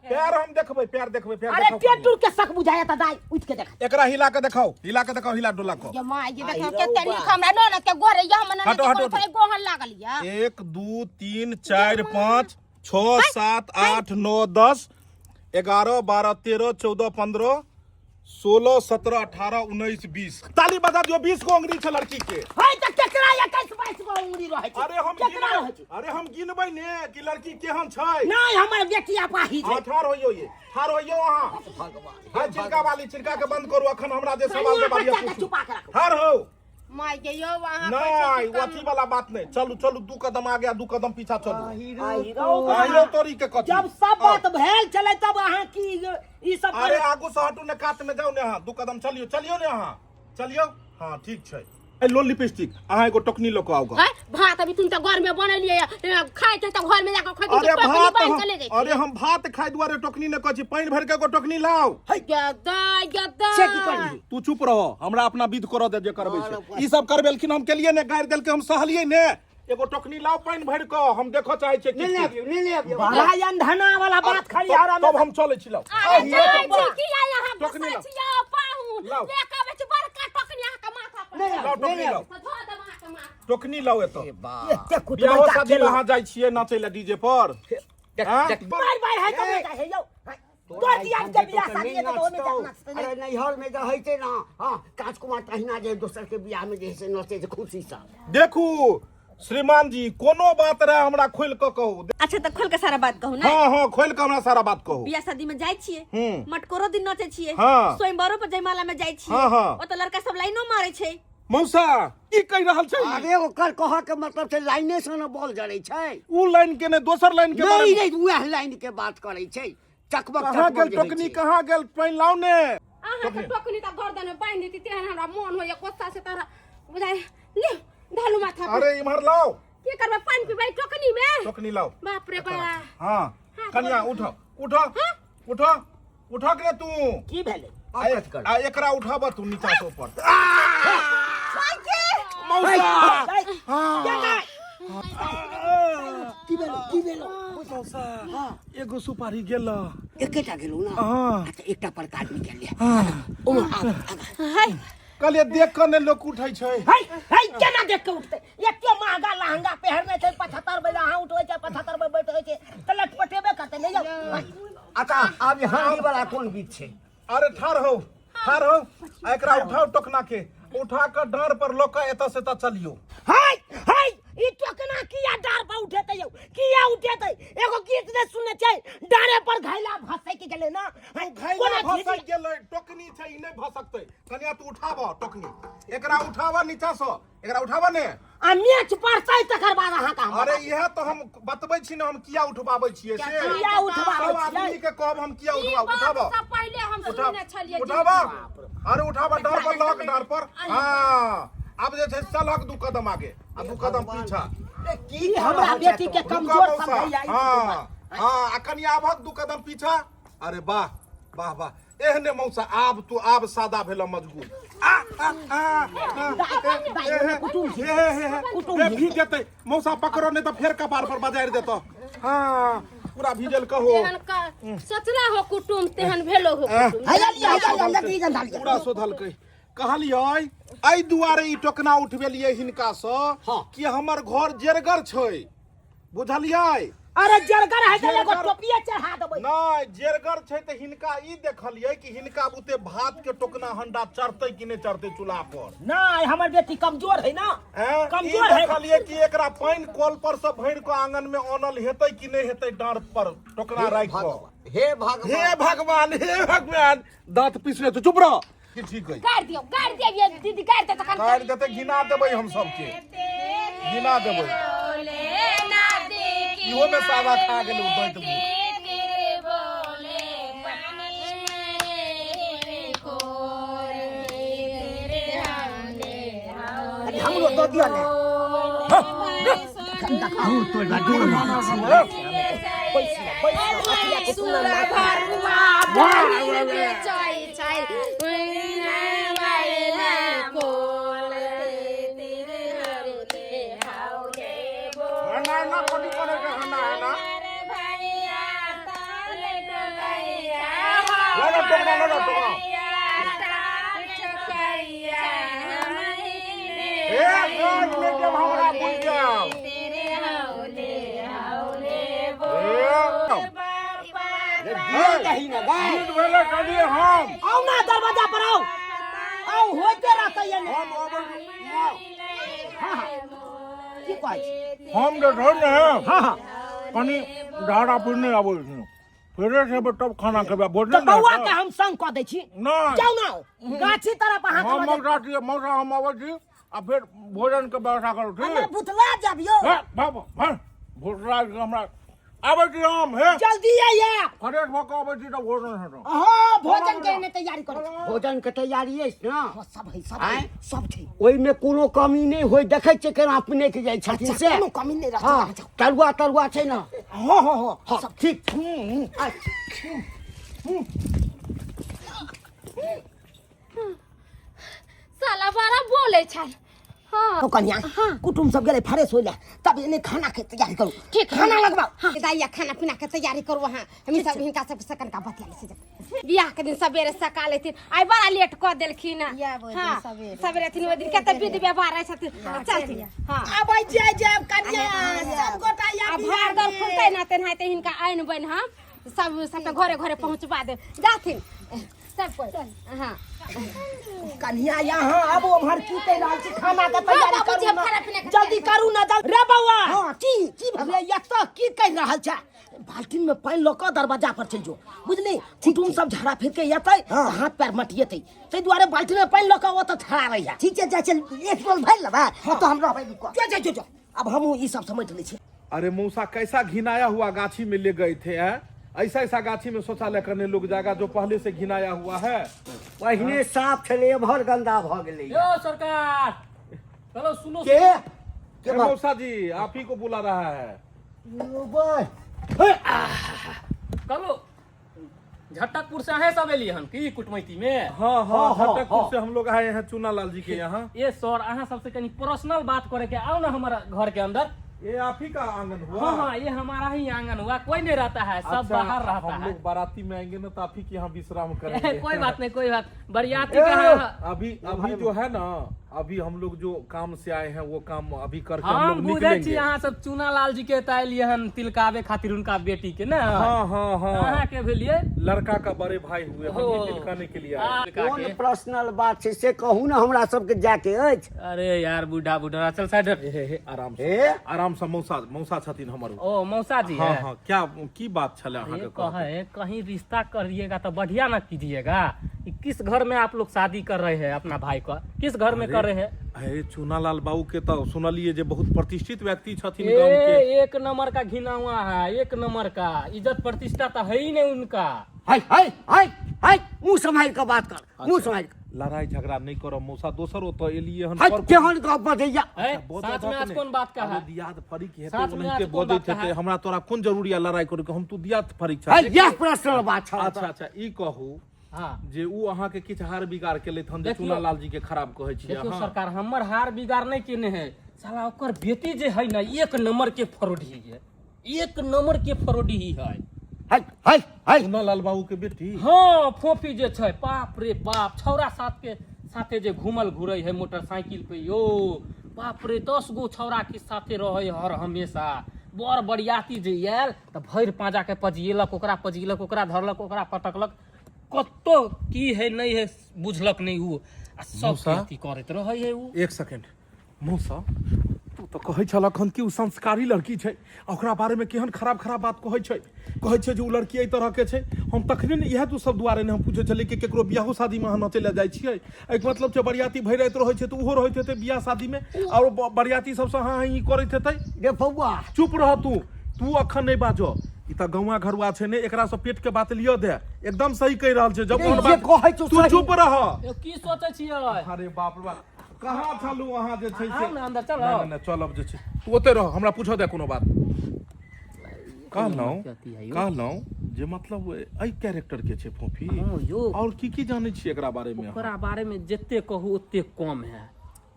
पैर हम देखबै, पैर देखबै, पैर अरे देखाउ। पेट टूट के शक बुझाइया तऽ दाइ उठि के देख। एकरा हिला के देखाउ, हिला के देखाउ, हिला डोला के। ये माँ, ये देखियौ कते नीक हमरा ननद के गोरे या, हमर ननद हटो, के हटो, गोरे थोड़े गोहन लागल या। 1 2 3 4 5 6 7 8 9 10 11 12 13 14 15 16 17 18 19 20। ताली बजा दियो। 20 गो अंगुरी छै लड़की के। है तऽ केकरा 21 22 गो उंगली रहै छै? अरे हम केकरा गिनबै, रहै छै? अरे हम गिनबै ने कि लड़की केहन छै। नहि, हमर बेटी अपाहिज हाँ है। ठाढ़ होइयो, ये ठाढ़ होइयो अहाँ। भगवान, चिड़का वाली चिड़का के बंद करू। अखन हमरा जे सवाल कनिया जवाब बच्चा के पूछू। छुपा के राखू। ठाढ़ हो। माय के यौ, अहाँ नहीं, वो अथी वाला बात नहीं। चलू चलू, 2 कदम आगे आ 2 कदम पीछा चलू। आई रौ। आइयो तोरी के कथी। जब सब बात भेल छलै तब अहाँ की ई सब अरे आगू से हटू ने, कात में जाउ ने अहाँ। 2 कदम चलियो, चलियो ने अहाँ, चलियो। हाँ ठीक छै। ए लो लिपस्टिक, अहाँ एगो टोकनी लऽ कऽ आउ गऽ। है भात अभी तुम तऽ घर में बनेलियै, खाइ छै तऽ घर में जाके खैती। अरे भात बान्हि हम के ले जाइ। अरे हम भात खाइ दुआरे टोकनी ने कहै छी, पानि भरि के एगो टोकनी लाउ। गदा गदा। से की करली? तू चुप रह, हमरा अपना विध करऽ दे जे करबै छै। ई सब करबेलखिन हम केलियै ने, गारि देलकै हम सहलियै ने। एगो टोकनी लाउ पानि भरि कऽ, हम देखऽ चाहै छियै। नहि किछु। अबियौ, नहि अबियौ। बड़ा अंधना वाला बात खाली हरा तब हम चलै छी, लाउ। अरे जाइ छी की आइ अहाँ टोकनी गुस्सा लाउ। छी यौ पाहुन? लाउ। ले के आबै छी बड़का टोकनी अहाँके माथा पर। नहि लाउ आबियौ, टोकनी नहि लाउ। आबियौ। तऽ धो देब अहाँके माथा। टोकनी लाउ एतऽ। ए बा। एते बियाहो कुटुम्ब शादी में अहाँ जाइ छियै नाचै लए डीजे पर? देख, हाँ? देख। बार बार है तब नहि जाइ है यौ। तोर दियाद के बियाह शादी है तऽ ओहिमे जा नाचतै अरे नैहर में रहै छै ना, हाँ, काज कुमार तहिना जे दोसर के बियाह में जे है से नचै छै खुशी से। देखू श्रीमान जी, कोनो बात रहे हमरा खोलि कऽ कहू। अच्छा तऽ खोल के सारा बात कहू ना। हाँ हाँ, खोलि कऽ हमरा सारा बात कहू। बियाह शादी में जाइ छियै, मटकोरो दिन नचै छियै, स्वयंवरो पर जयमाला में जाइ छियै। हाँ, हाँ। ओतऽ लड़का सब लाइनो मारै छै। मौसा, की कहि रहल छै? अरे ओकर कहऽ के मतलब छै लाइने से ने बॉल जरै छै। उ लाइन के नहि, दोसर लाइन के बारे नहि में। नहि, उएह लाइन के बात करै छै। चकमक कहाँ चकमक गेल जे होइ टोकनी? छै। कहाँ गेल? पानि लाउ ने। अहाँके टोकनी तऽ गर्दन में बान्हि देती तेहन हमरा मोन होइया कोस्ता से तोरा बुझाइ ले ढालू माथा पर। अरे इम्हर लाउ। की करबै, पानि पीबै टोकनी में? टोकनी लाउ। बाप रे बा। हाँ कनिया, उठो उठो उठो उठो के तू। की भेलै? आ आब कथी करबै? आ एकरा उठाब तू नीचा से ऊपर। मौसा। केना? की भेलो, की भेलो? मौसा, एगो सुपारी गेल। एकेटा गेलो ना? हाँ। अच्छा, एकटा पर काज निकालि लिअ। ओमे आगा आगा। कहलियै देख कऽ ने लोक उठै छै। है है, केना देख के उठतै? एते महंगा लहंगा पहिरने छै, 75 बजे अहाँ उठबै छै, 75 बजे बैठै छै तऽ लटपटेबे करतै ने यौ। अच्छा, आब ई हांडी वाला कोन बीच छै? अरे ठाढ़ हो, ठाढ़ हो। आ एकरा उठाओ, टोकना के उठा कऽ डाँड़ पर लऽ कऽ एतऽ से एतऽ चलियौ। है है, ई टोकना किया डार पर उठेतै यौ? किया उठेतै? एगो गीत ने सुनने छै, डारे पर घैला भसैक गेलै ना? ओ घैला कोना भसक गेलै, टोकनी छै, ई नहि भसकतै। कनिया, तू उठाब टोकनी, एकरा उठाब नीचा से, एकरा उठाब ने। आ मेच पड़तै तकर बाद अहाँके हम अरे इएह तऽ हम बतबै छी ने, हम किया उठबाबै छियै से। किया उठबाबै सब छियै? आदमी के कहब हम किया ई उठबा बात उठाब। सब पहिले हम उठा सुनने छलियै। उठाब, अरे उठाब, डार पर लहक, डार पर। हाँ, आब जे छै चलहक 2 कदम आगे आ 2 कदम पीछा। ए, की ई हमरा रहल छै बेटी के तोरा? कमजोर रुकऽ मौसा। समझैया ई। हाँ हाँ, आ कनि आबहक 2 कदम पीछा। अरे वाह वाह वाह, एहने मौसा। आब तू आब सादा भेल मजगूत। आ आ आ आ, ए, हे, हे, हे, हे, हे, भीज जेतै मौसा, पकड़ो नहि तऽ फेर कपार पर बजारि देतौ। हाँ, पूरा भीजल कहो। तेहन का सोचला हो कुटुम, तेहन भेलो हो कुटुम। हैया लिया, हैया लिया, लकड़ी गंधा लिया। पूरा शोधलकै। कहलियै एहि दुआरे ई टोकना उठबेलियै हिनकासँ हाँ। कि हमर घर जेरगर छै, बुझलियै? अरे जरगर है तऽ एगो जेरगर- टोपिए चढ़ा देबै। नहि, जेरगर छै तऽ हिनका ई देखलियै कि हिनका बुते भात के टोकना हंडा चढ़तै कि नहि चढ़तै चूल्हा पर। नहि, हमर बेटी कमजोर है ना। हैं? ई कमजोर है। देखलियै कि एकरा पानि कल पर से भरि कऽ आंगन में अनल हेतै कि नहि हेतै डाँड़ पर टोकना राखि कऽ। भगवान, हे भगवान, हे भगवान, हे भगवान, दांत पीस ले, चुप रह। की ठीक है? गाड़ि दियौ, गाड़ि दियौ ये दीदी, गाड़ि दे तखन। गाड़ि देतै, घिना देबै हम सबके, घिना देबै। इहो में सादा खा गेलै ओ दैत में। कनि हमरो दऽ दिअ ने। दूर तोड़ बा, दूर बा। ना ना कथी करे के है, ना ना लड़ा टोकना, लड़ा टोकना। हे गाज ले जब हमरा बुझ जाओ। हे दियौ दही ने गाय। गीत भेलै करियै हम। आउ ना दरवाजा पर आउ, आउ, होइते रहतै एने। हम अबै छी। हाँ हाँ, की कहै छी? हम जे छै ने, हाँ हाँ, कनि धारा पुरने आबै छी, फ्रेश हेबै तब खाना खेबै, भोजन तऽ नहि बौआ हेतै। के हम संग कऽ दै छी। नहि। जाउ ना गाछी तरफ अहाँके हम लऽ जायब। मौसा छी, मौसा, हम अबै छी आ फेर भोजन के व्यवस्था करू। हमरा ठीक। भुतला जाब यौ। हे बाबा, हे भुतला के हमरा आबै छी हम। हे जल्दी आइए। फ्रेश भऽ कऽ अबै छी तऽ भोजन हेतौ। हाँ, भोजन के एने तैयारी करू। भोजन के तैयारी अछि ने? हाँ, सब है, सब है, आँय? सब छै। ओहिमे कोनो कमी नहि होय, देखै छियै केना अपने के जाइ छथिन। अच्छा, से कोनो कमी नहि रहतै। हँ। अहाँ जाउ। तरुआ तरुआ छै ने? हाँ हाँ हाँ। हँ। सब ठीक। अच्छा। साला बड़ा बोले छै। हाँ। तो कन्या, कुटुम सब गेलै फ्रेश होय ले, तब एने खाना के तैयारी करू। ठीक। खाना लगबाउ। हाँ दाइया, खाना पीना के तैयारी करू अहाँ, हम सब हिनका सब से कनका बतिया लै छी। बियाह के दिन सवेरे सकाल एथिन, आइ बड़ा लेट कऽ देलखिन। हाँ, सवेरे एथिन, ओहि दिन कते विध व्यवहार रहै छथिन। चलथिन। हाँ। आबै छियै जायब कन्या, सब गोटा आ या भार दर खुलतै ना तेनाहिते हिनका आनि बनि हम सब सबटा घरे घरे पहुँचबा देब। जाथिन सब कोइ। हाँ। कन्या, यहाँ आबू, उम्हर की कहि रहल छी? खाना के तैयारी हाँ, बाबूजी, करू हम ना। खाना पीना के जल्दी तैयारी करू ना, जल्दी रे बौआ। हाँ, की की भगवान? अरे एतऽ की कहि रहल छै? बाल्टीन में पानि लऽ कऽ दरवाजा पर चलि जो, बुझली? कुटुम सब झाड़ा फिर के एतै तऽ हाथ पैर मटिएतै, ताहि दुआरे बाल्टीन में पानि लऽ कऽ ओतऽ ठड़ा रहिया। ठीक छै, जाइ छै, एक बोल भरि लेबै, तो हम रहबै रुकऽ। जो जो जो जो, अब हमहूँ ई सब समझ लै छी। अरे मौसा, कैसा घिनाया हुआ गाछी में ले गए थे हैं? ऐसा ऐसा गाछी में शौचालय करने लोग जाएगा जो पहले से घिनाया हुआ है। पहिने साफ छलै, एम्हर गन्दा भऽ गेलै। यो सरकार, चलो सुनो। के के ए, बात? मौसा जी, आप ही को बुला रहा है। यो बा। चलो, झटकपुर से अहें सब एलियै हन की कुटमैती में? हाँ हाँ। हाँ, हाँ, झटकपुर हाँ। से हम लोग आए हैं चूना लाल जी के यहाँ। ए सर, अहाँ सबसे कनी पर्सनल बात करे के, आओ ना हमारा घर के अंदर। ये आप ही का आंगन हुआ? हाँ हाँ, ये हमारा ही आंगन हुआ, कोई नहीं रहता है, सब अच्छा, बाहर रहता हम है। लोग बाराती में आएंगे ना तो आप ही के यहाँ विश्राम करेंगे। कोई बात नहीं, कोई बात, बरियाती के यहाँ। अभी अभी जो है ना, अभी हम लोग जो काम से आए हैं वो काम अभी करके हम हम लोग बुझै छी। निकलेंगे। अहाँ सब चूना लाल जी के एतऽ एलियै हन तिलकाबे खातिर हुनका बेटी के ने? हाँ हाँ हाँ। अहाँ के भेलियै? लड़का का बड़े भाई हुए हम ओ। ही तिलकाने के लिए आए। लड़का कोन के। पर्सनल बात छै से कहू ने, हमरा सबके जाके अछि। अरे यार, बूढ़ा बूढ़ा, चल साइड हट। हे हे, आराम से। हे। आराम से मौसा, मौसा छथिन हमर। ओ मौसा जी। हाँ। है। हाँ, क्या की बात छले अहाँ ये के कहके? कहे कहीं रिश्ता करिएगा तो बढ़िया ना कीजिएगा कि किस घर में आप लोग शादी कर रहे हैं, अपना भाई का किस घर में कर रहे हैं? अरे चूनालाल बाबू के तो सुनलिए जे बहुत प्रतिष्ठित व्यक्ति छथिन गांव के। ए, एक नंबर का घिना हुआ है, एक नंबर का, इज्जत प्रतिष्ठा तो है ही नहीं उनका। हाय हाय हाय हाय, मुँह सम्हारि कऽ बात कर, मुँह सम्हारि कऽ। लड़ाई झगड़ा नहीं करब मौसा, दोसर ओतऽ एलियै हन। हाय पर केहन गप बजैया। है, बजऽ साथ में दहक आज ने। कौन बात का अरे है? दियाद फरीक हेतै, साथ में ओनाहिते आज कोन बजैत बात का हेतै। है? हमरा तोरा कोन जरूरी है लड़ाई करे के, हम तू दियाद फरीक हाय छथिन। यह पर्सनल बात छल। अच्छा अच्छा, ई कहू हाँ जे उ अहाँ के किछु हार बिगाड़ केलथि हन जे देखियौ- चूनालाल जी के खराब कहै छियै देखियौ अहाँ? सरकार, हमर हार बिगाड़ नहीं केने है, साला ओकर बेटी जे है ना, एक नंबर के फरोडी है, एक नंबर के फरोडी ही है। हाय हाय हाय। चूनालाल बाबू के बेटी? हाँ, फोफी जे छै, बाप रे बाप, छौरा साथ के साथे जे घूमल घुरै है मोटरसाइकिल पे, यो बाप रे, 10 गो छौरा के साथे रहै हर हमेशा। बड़ बरियाती जे आयल तऽ भरि पाँजा के पजिएलक, ओकरा पजिएलक, ओकरा धरलक, ओकरा पटकलक, कतौ की है नहि है बुझलक नहि ओ, आ सब मौसा? अथी करैत रहै है ओ। एक सेकेंड मौसा, तू तऽ कहै छलक हन कि ओ संस्कारी लड़की छै, आ ओकरा बारेमे केहन खराब खराब बात कहै छै, कहै छै जे ओ लड़की एहि तरहके छै। हम तखने ने इएह तू सब दुआरे ने हम पूछै छलियै कि केकरो बियाहो शादीमे अहाँ नचै लए जाइ छियै? एहिके मतलब छै बरियाती भरि राति रहै छै तऽ ओहो रहैत हेतै बियाह शादीमे, आओर बरियाती सबसँ अहाँ ई करैत हेतै। रे बौआ, चुप रह तू, तू अखन नहि बाजऽ। ई तऽ गौआ घरुआ छै ने, एकरा से पेट के बात लिअ दे। एकदम सही कहि रहल छै। जब नहीं, ओहन जे बात कहै छौ तू सही। चुप रह। यौ, की सोचै छियै? अरे बाप रे बाप, कहाँ छलू अहाँ जे छै से? आउ ने अंदर चलब। नहि नहि नहि, चलब जे छै, तू ओते रह, हमरा पूछऽ दे कोनो बात। कहलहुँ अथी है यौ। कहलहुँ जे मतलब एहि कैरेक्टर के छै फोफी। हँ यौ। और की की जानै छी एकरा बारे में अहाँ? ओकरा बारे में जते कहू ओते कम है।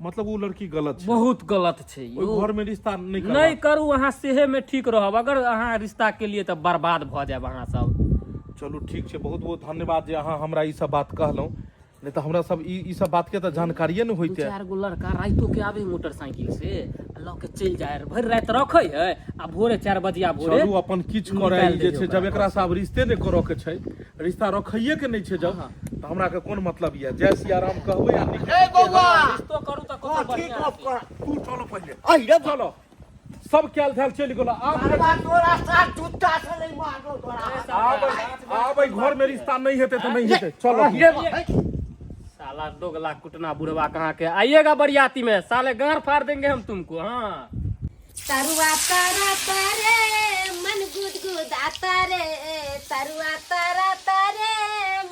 मतलब ओ लड़की गलत छै? बहुत गलत छै ओहि यौ। घर में रिश्ता नहि नहि करबाक। करू अहाँ, सेहे में ठीक रहब। अगर अहाँ रिश्ता के लिए तऽ बर्बाद भऽ जायब अहाँ सब। चलू ठीक छै, बहुत बहुत धन्यवाद जे अहाँ हमरा ई सब बात कहलहुँ, नहि तऽ हमरा सब ई सब बात के तऽ जानकारिए नहि दू होइते। चारि गो लड़का राइतो के आबे मोटरसाइकिल से आ लऽ के चलि जाय, भरि राति रखै है आ भोरे 4 बजिया भोरे चलू अपन किछु करे निकालि ई जे दै छै। ओकरा। जब एकरा से आब रिश्ते नहि करऽ के छै, रिश्ता रखैये के नहि छै जब, तऽ हमरा के कोन मतलब यऽ? जय सिया राम कहबै आ निकल। ए बौआ, रिश्तो करू तऽ कतौ कथी बढ़िआँ गप कर? तू चलो पहिले। अहि रे, चलो, सब कैल धैल चलि गेलो आब। बाबा, तोरा साथ जूता से नहीं मारलो तोरा। आब आब एहि घर में रिश्ता नहीं हेतै तऽ नहीं हेतै, चलो। अहि रे बा, साला दोगला कुटना बुढ़वा कहाँ के आइएगा बरियाती में, साले गाड़ फाड़ देंगे हम तुमको। हाँ, तरुआ तारा तारे मन गुदगुदाता रे, तरुआ तारा तारे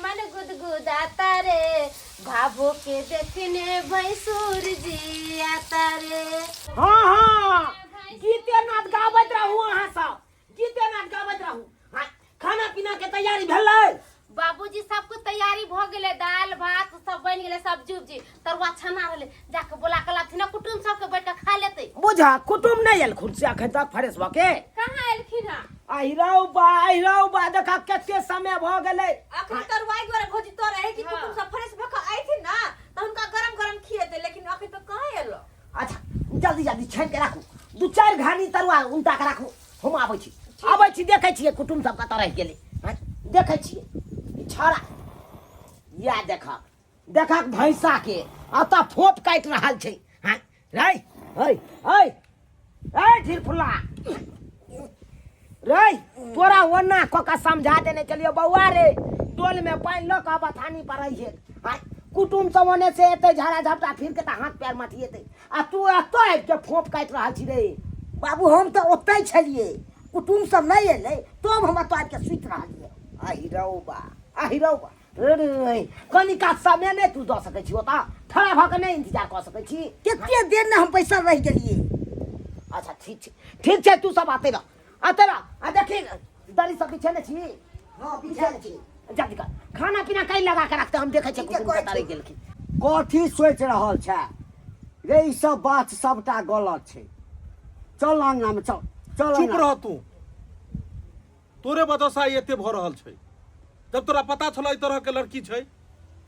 मन गुदगुदाता रे, भाभो के देखने भैंसुर जी आता रे। हाँ हाँ, गीते नाद गाबैत रहू अहाँ सब, गीते नाद गाबैत रहू। हाँ, खाना पीना के तैयारी भेलै? बाबूजी, सबके तैयारी भ गेलै, दाल भात सब बनि गेलै, सब्जी उब्जी, तरुआ छना रहलै। जाके बोला के लाथिन ने कुटुम सबके, बैठ के खा लेतै। बुझा कुटुम नहि एलखुन से अखन तक फ्रेश भऽ के? कहाँ एलखिन हँ? अहिरौ बा, अहिरौ बा, देखा कते समय भऽ गेलै। अखन तरुआई दुआरे भौजी तो रहे कि हाँ। कुटुम सब फ्रेश भऽ कऽ अयथिन ना तऽ हुनका गरम गरम खिएतै, लेकिन अखन तऽ कहाँ एलो। अच्छा, जल्दी जल्दी छानि के राखू, दू चारि घानी तरुआ उनटा के राखू। हम आबै छी, आबै छी, देखै छियै कुटुम सब कतऽ रहि गेलै। आँय, देखै छियै ई छौड़ा या देखक देखक भैंसा के एतऽ फोप काटि रहल छै। आँय, रै है है है ढिरफुला रै, तोरा ओना कऽ कऽ समझा देने चलियो बौआ रे, डोल में पानि लऽ कऽ बथानी पर रहिहे। आँय, कुटुम सब ओने से एतै झाड़ा झपटा फिर के तऽ हाथ पैर मटिएतै, आ तू एतऽ आबि के फोप काटि रहल छी रे। बाबू, हम तऽ ओतहि छलियै, कुटुम सब नहि एलै तब हम एतऽ आबि के सुति रहलियै। आहि रौ बा, आहि रौ बा रे रे, कनिका समय नहि तू दऽ सकै छी? ओतऽ ठड़ा भऽ कऽ नहि इंतजार कऽ सकै छी? कते देर ने हम बैसल रहि गेलियै। अच्छा ठीक छै, ठीक छै, तू सब आते रह, आते रह। आ देखी, दरी सब बिछेने छी? हँ, बिछेने छी। जल्दी कर, खाना पीना कहीं लगा के रखते, हम देखै छियै ठीके कुटुम कहै कतऽ रहि छी। गेलखिन। कथी सोचि रहल छै रे? ई सब बात सबटा गलत छै। चल अंगना में चल, चल चुप अंगना। रह तू, तोरे वजह से आइ एते भऽ रहल छै। जब तोरा पता छलो एहि तरह के लड़की छै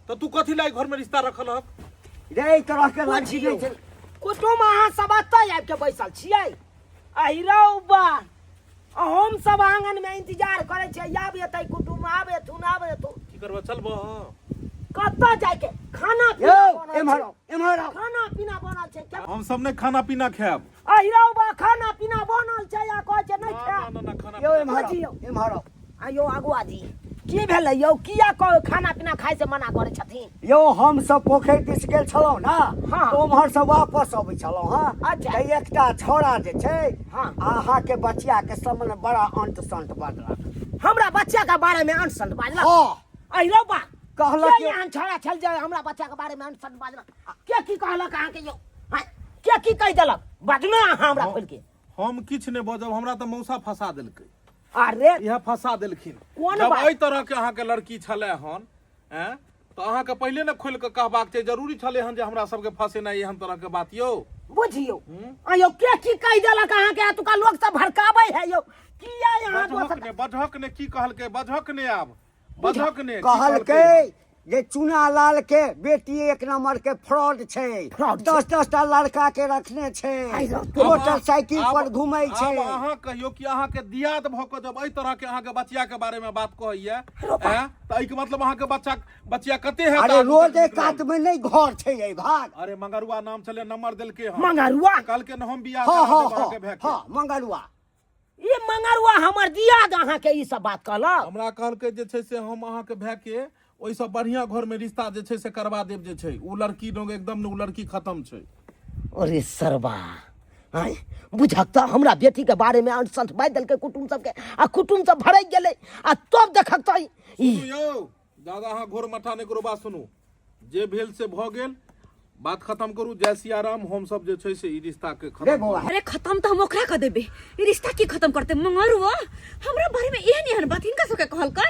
तऽ तू कथी लाय घर में रिश्ता रखल हक? रे, एहि तरह के लड़की नहि छै। कुटुम अहाँ सब एतऽ आबि के बैसल छियै? अहि रौ बा, आ हम सब आंगन में इंतजार करै छियै, आब एतै कुटुम, आब एथुन, आब एथुन। की करबह, चलबह? कतऽ जाइके? खाना पीना यौ, बनल एम्हर छै। आउ, एम्हर आउ। खाना पीना बनल छै हम सब नहि खाना पीना खायब। अहि रौ बा, खाना पीना बनल छै आ कहै छै नहि ना खायब। ना ना, खाना यौ, पीना एम्हर आउ, बुझियौ। एम्हर आउ। आ यौ अगुआ जी, की भेलै यौ? किया कह खाना पीना खाय से मना करै छथिन? यौ, हम सब पोखरि दिस गेल छलहुँ ने। हाँ। तऽ उम्हर से वापस अबै छलहुँ। हँ। अच्छा। तऽ एकटा छौड़ा जे छै, हाँ। अहाँके बचिया के सामने बड़ा अंट संट बजलक। हमरा बच्चा के बारे में अंट संट बाजलक? हाँ। अहि रौ बा, कहलक के यौ- एहन छौड़ा छल जे हमरा बच्चा के बारे में अंट संट बाजलक? के की कहलक अहाँके यौ? आँय, के की कहि देलक? बाजू ने अहाँ हमरा खोलि के। हम किछु नहि बजब, हमरा तऽ मौसा फंसा देलकै। अरे, इएह फंसा देलखिन। कोन जब बात? एहि तरह के अहाँके लड़की छलै हन, एँ, तऽ अहाँके पहिले ने खोलि कऽ कहबाक छै। जरूरी छलै हन जे हमरा सबके फंसेनाइ एहन तरह के बात यौ? बुझियौ आयौ, के की कहि देलक अहाँके? एतुका लोक सब भड़काबै है यौ, किया यहाँ बजहक दोसर ने, बजहक ने, की कहलकै? बजहक ने, आब बजहक ने, की कहलकै जे चुना लाल के बेटी एक नंबर के फ्रॉड छै। फ्रॉड छै। 10-10 टा लड़का के रखने छै, आइ रौ, मोटरसाइकिल पर घूमै छै। आब अहाँ कहियो कि अहाँ के दियाद भऽ कऽ जब एहि तरह के अहाँ के बचिया के बारे में बात कहैया, ऐं, तऽ एहि के मतलब अहाँ के बच्चा बचिया कते है? अरे रोडे कात में नहीं घर छै एहि भाग। अरे मंगरुआ नाम छलै, नंबर देलकै हन। मंगरुआ? कहलकै न हम बियाह हाँ, करा हाँ, देब अहाँके हाँ, भाय के। हाँ, मंगरुआ। ई मंगरुआ हमर दियाद अहाँके ई सब बात कहलक? हमरा कहलकै जे छै से हम अहाँके भाय के ओहिसँ बढ़िआँ घरमे रिश्ता जे छै से करवा देब, जे छै ओ लड़की लोग एकदम ने, ओ लड़की खत्म छै। अरे सरबा, आँय बुझक तऽ हमरा बेटीके बारेमे अंट संट बाजि देलकै कुटुम सबके, आ कुटुम सब भड़कि गेलै, आ तब देखक तऽ ई सुनू यौ दादा, अहाँ घोर मठा नहि करू, बात सुनू, जे भेल से भऽ गेल, बात खत्म करू, जय सियाराम। हम सब जे छै से ई रिश्ता के रे खत्म बौआ। अरे खत्म तऽ हम ओकरा कऽ देबै, ई रिश्ता की खत्म करते? मंगरुआ हमरा बारे में एहन एहन बात हिनका सबके कहलकै।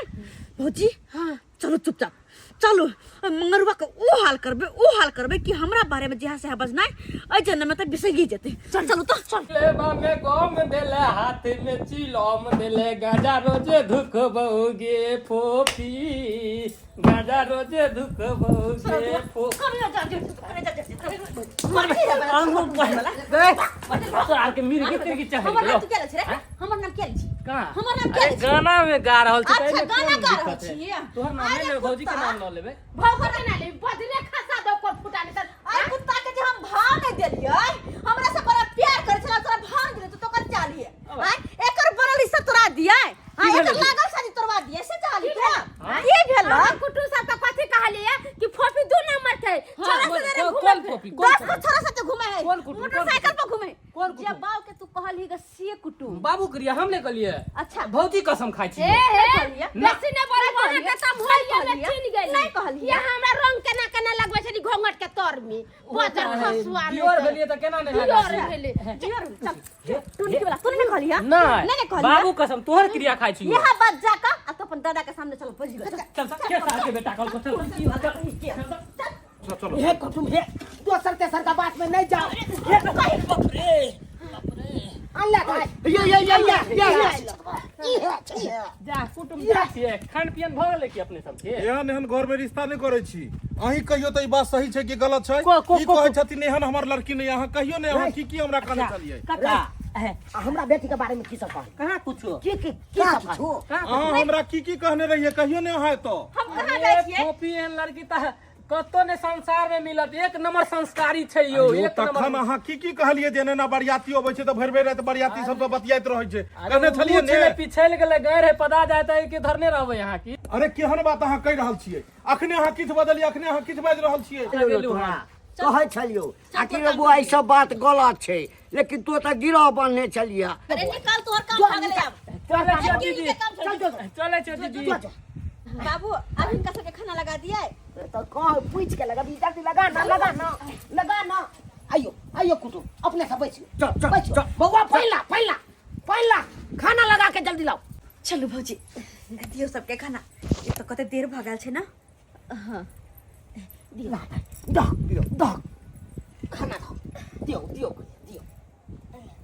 भौजी हाँ, चलू चुपचाप चलू, मंगरुआ के ओ हाल करबै, ओ हाल करबै कि हमरा बारे में जहाँ से बजनाइ एहि जन्म में तऽ बिसरि जेतै। चलू तऽ चल। लेबा में गम देले, हाथ में चिलम देले, गाजा रोजे धुकबौगे फोफी, गाजा रोजे धुकबौगे फोफी। तोरा आरके मिर्गी तिर्गी चढ़ि हमर गेलौ। नाम तू क्या छै रे? हमर नाम क्या छी? कहाँ? हमर नाम क्या अरे छी? गाना में गा रहल छी। अच्छा, एहिमे गाना कोन गा रहल दिक्कत है? छियै। तोहर नाम नहि अरे लेबै, भौजी के कुत्ता। नाम लऽ लेबै। भौजी के ना लेबै, बदले खसा दो कोर फुटा नहीं तर। अरे कुत्ता के जे हम भाव नहीं देलियै, हमरा से बड़ा प्यार करे छला, तोरा भाव नहीं देलियै, तो तोकर चालिए आय एकर बनल रिश्ता तोरा दियै? आय की एकर भेलै? लागल शादी तोड़वा दियै से चाली की तोरा? भेलै? की भेल? हमर कुटुम सब के कथी कहलियै कि फोफी दू नंबर के छोरा बोल, से रे कोन घूमे फोफी? कोन 10 गो फोफी? छोरा साथे घूमे है, कोन कुटुम? कोन मोटरसाइकिल कुटुम? पर घूमे। कोन जे कुटुम? बाव के तू कहलही ग से कुटुम। बाबू क्रिया हम नहि कहलियै। अच्छा। भौजी कसम खाइ छी। ए हे, कहलियै। बेसी नहि बोलू, नहि अहाँ के कहलियै। तऽ भैया में कहलियै। चिन्ह गेली। नहि कहलियै। ये हमरा रंग केना केना लगबै छली घोंघट के तर में, बजर खसुआ नहि दियोर तऽ। भेलियै तऽ केना नहि लगा दियोर भेलै। जियर चल तू निकल वाला, तू नहीं कहलियै? नहि। नहीं, नहीं कहलियै। बाबू कसम, तोहर क्रिया खाइ छी। यहाँ बात जा का आ तो अपन दादा के सामने चल बज चल। चल चल, के साथ के बेटा कहलको, चल चल। चलो। हे कुटुम, हे दोसर तेसर का बात में नहीं जाओ। हे बाप रे, अल्लाह भाई, ये ये ये ये ये ई है छै। जा कुटुम जा छियै, खान पियन भऽ गेलै कि अपने सबके? एहन एहन घर में रिश्ता नहि करै छी। अहीं कहियो तऽ ई बात सही छै कि गलत छै? को- ई को- कहै छथिन एहन हमर लड़की नहि, अहाँ कहियो नहि, अहाँ की की हमरा कहने छलियै? कका आ हमरा बेटी के बारे में की सब कहल? कहाँ कुछो। की की की सब कहल? छो कहाँ? अहाँ हमरा की की कहने रहियै कहियो नहि अहाँ एतऽ। हम कहाँ जाइ छियै? फोफी एहन लड़की तऽ कतौ ने संसार में मिलत, एक नंबर संस्कारी छै यौ। यौ, एक तखन नंबर। अहाँ की की कहलियै जे एना बरियाती अबै छै तऽ भरि भरि राति बरियाती सबसँ बतियाइत रहै छै, अरे कहने ओ छलियै मुँह छलै ने? पिछैल गेलै, गैर है पदा जाय तऽ के धरने रहबै अहाँ की? अरे केहन बात अहाँ कहि रहल छियै? अखने अहाँ किछु बदलियै, अखने अहाँ किछु बाजि रहल छियै। लगेलू हन। कहै छलियौ आ कि रे बौआ, ई सब बात गलत छै, लेकिन तू तऽ गिरह बन्हने छलियै। अरे निकाल, तोहर काम भऽ गेलै आब। चलै छियौ के दीदी। काम छोड़। चलै छियौ दीदी। बाबू, अब हिनका सबके खाना लगा दिए। तो कह पूछ के लगा जल्दी, लगा ना, लगा ना, लगा ना। आइयो आइयो कुटुम, अपने से बैठियो। चल, चल, बैठियो। चल। बौआ, पहिला पहिला पहिला खाना लगा के जल्दी लाओ। चलू भौजी, दियौ सबके खाना, ई तऽ कते देर भऽ गेल छै ने। हाँ। ला दह दह खाना दो, दियो दियो दियो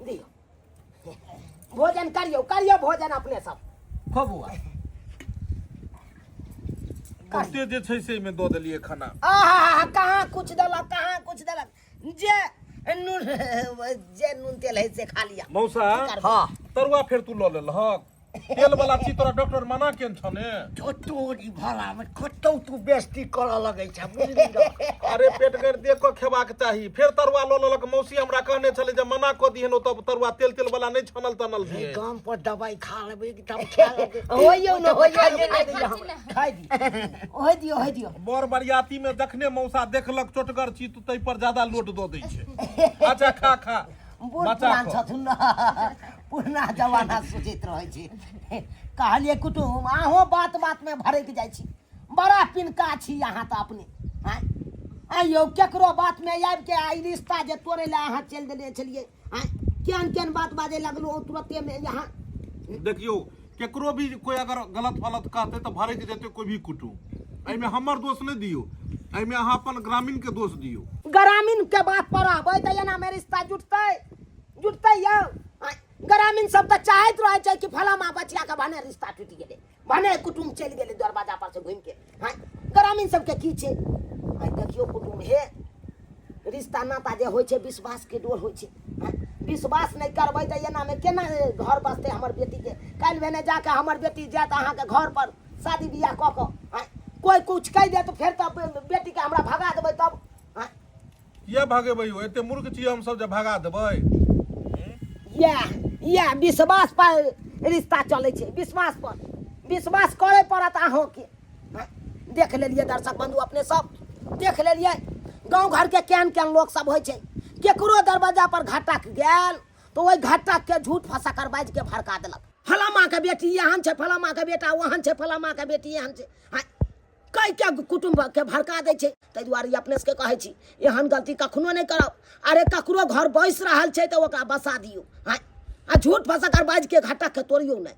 दियो, भोजन करियो करियो भोजन अपने सब। खो बौआ। बहुते जे छै से एहिमे दऽ देलियै खाना। आहा, कहाँ कुछ देलक, कहाँ कुछ देलक? जे नून, जे नून तेल है से खा लिया। मौसा। हाँ। तरुआ फेर तू लऽ लेलहक, तेल वाला चीज तोरा डॉक्टर मना केने छौ ने? तो तोरी भला में कतौ तू बेइज्जती करऽ लगै छै, बुझली ने? अरे पेट गैर देख कऽ खेबाक चाही, फेर तरुआ लऽ लेलक। मौसी हमरा कहने छलै जे मना कऽ दिहन ओतऽ तरुआ तेल तेल वाला नहि छानल तानल दिहे। गाम पर दवाई खा लेबै तब खा लेबै। होइयो न होइयो, खाइ दियो, खाइ दियो, होइ दियो, होइ दियो। बर बरियाती में जखने मौसा देखलक चोटगर चीज तऽ ताहि पर ज्यादा लोड दऽ दै छै। अच्छा खा खा। बूढ़ बचा पुरान कऽ। छथुन ने, पुरना जमाना सोचैत रहै छै। कहलियै कुटुम, अहूँ बात बात में भड़कि जाइ छी, बड़ा पिनका छी अहाँ तऽ अपने। आँय आँय यौ, केकरो बात में आबि के आ ई रिश्ता जे तोड़ै लए अहाँ चलि देने छलियै, आँय केहन केहन बात बाजै लगलहुँ तुरते में यहाँ। देखियौ, केकरो भी कोई अगर गलत फलत कहतै तऽ भड़कि जेतै कोई भी कुटुम, एहिमे हमर दोष नहि दियौ, एहिमे अहाँ अपन ग्रामीण के दोष दियौ। ग्रामीण के बात पर रहबै तऽ एना में रिश्ता जुटतै? जुटतै यौ? आँय, ग्रामीण सब तऽ चाहैत रहै छै कि फलामा बचिया के भने रिश्ता टूटि गेलै, भने कुटुम्ब चलि गेलै दरवाजा पर से घुमि के। हँ, ग्रामीण सबके की छै? आइ देखियौ कुटुम्ब, हे रिश्ता नाता जे होइ छै विश्वासके डोर होइ छै। हँ, विश्वास नहि करबै तऽ एनामे केना घर बसतै हमर बेटीके? काल्हि भेने जाके हमर बेटी जायत अहाँके घर पर शादी बियाह कऽ कऽ, हँ, कोइ कुछ कहि देत फेर तऽ बेटीके हमरा भगा देबै तब। हँ, किया भगेबै यौ? एते मूर्ख छियै हमसब जे भगा देबै? इएह इएह विश्वास पर रिश्ता चलै छै। विश्वास पर विश्वास करे पड़त अहूँके। हँ, देख लेलियै दर्शक बंधु, अपने सब देख लेलियै गाँव घरके केहन केहन लोक सब होइ छै। केकरो दरवाजा पर घटक गेल तऽ ओहि घटकके झूठ फसाकर बाजिके भड़का देलक, फलामाके बेटी एहन छै, फलामाके बेटा ओहन छै, फलामाके बेटी एहन छै। हँ, कहि के कुटुम्बके भड़का दै छै। ताहि दुआरे अपने सबके कहै छी, एहन गलती कखनो नहि करब। अरे ककरो घर बसि रहल छै तऽ ओकरा बसा दियौ। हँ, आ झूठ फसाकर बाजिके घटकके तोड़ियौ नहि।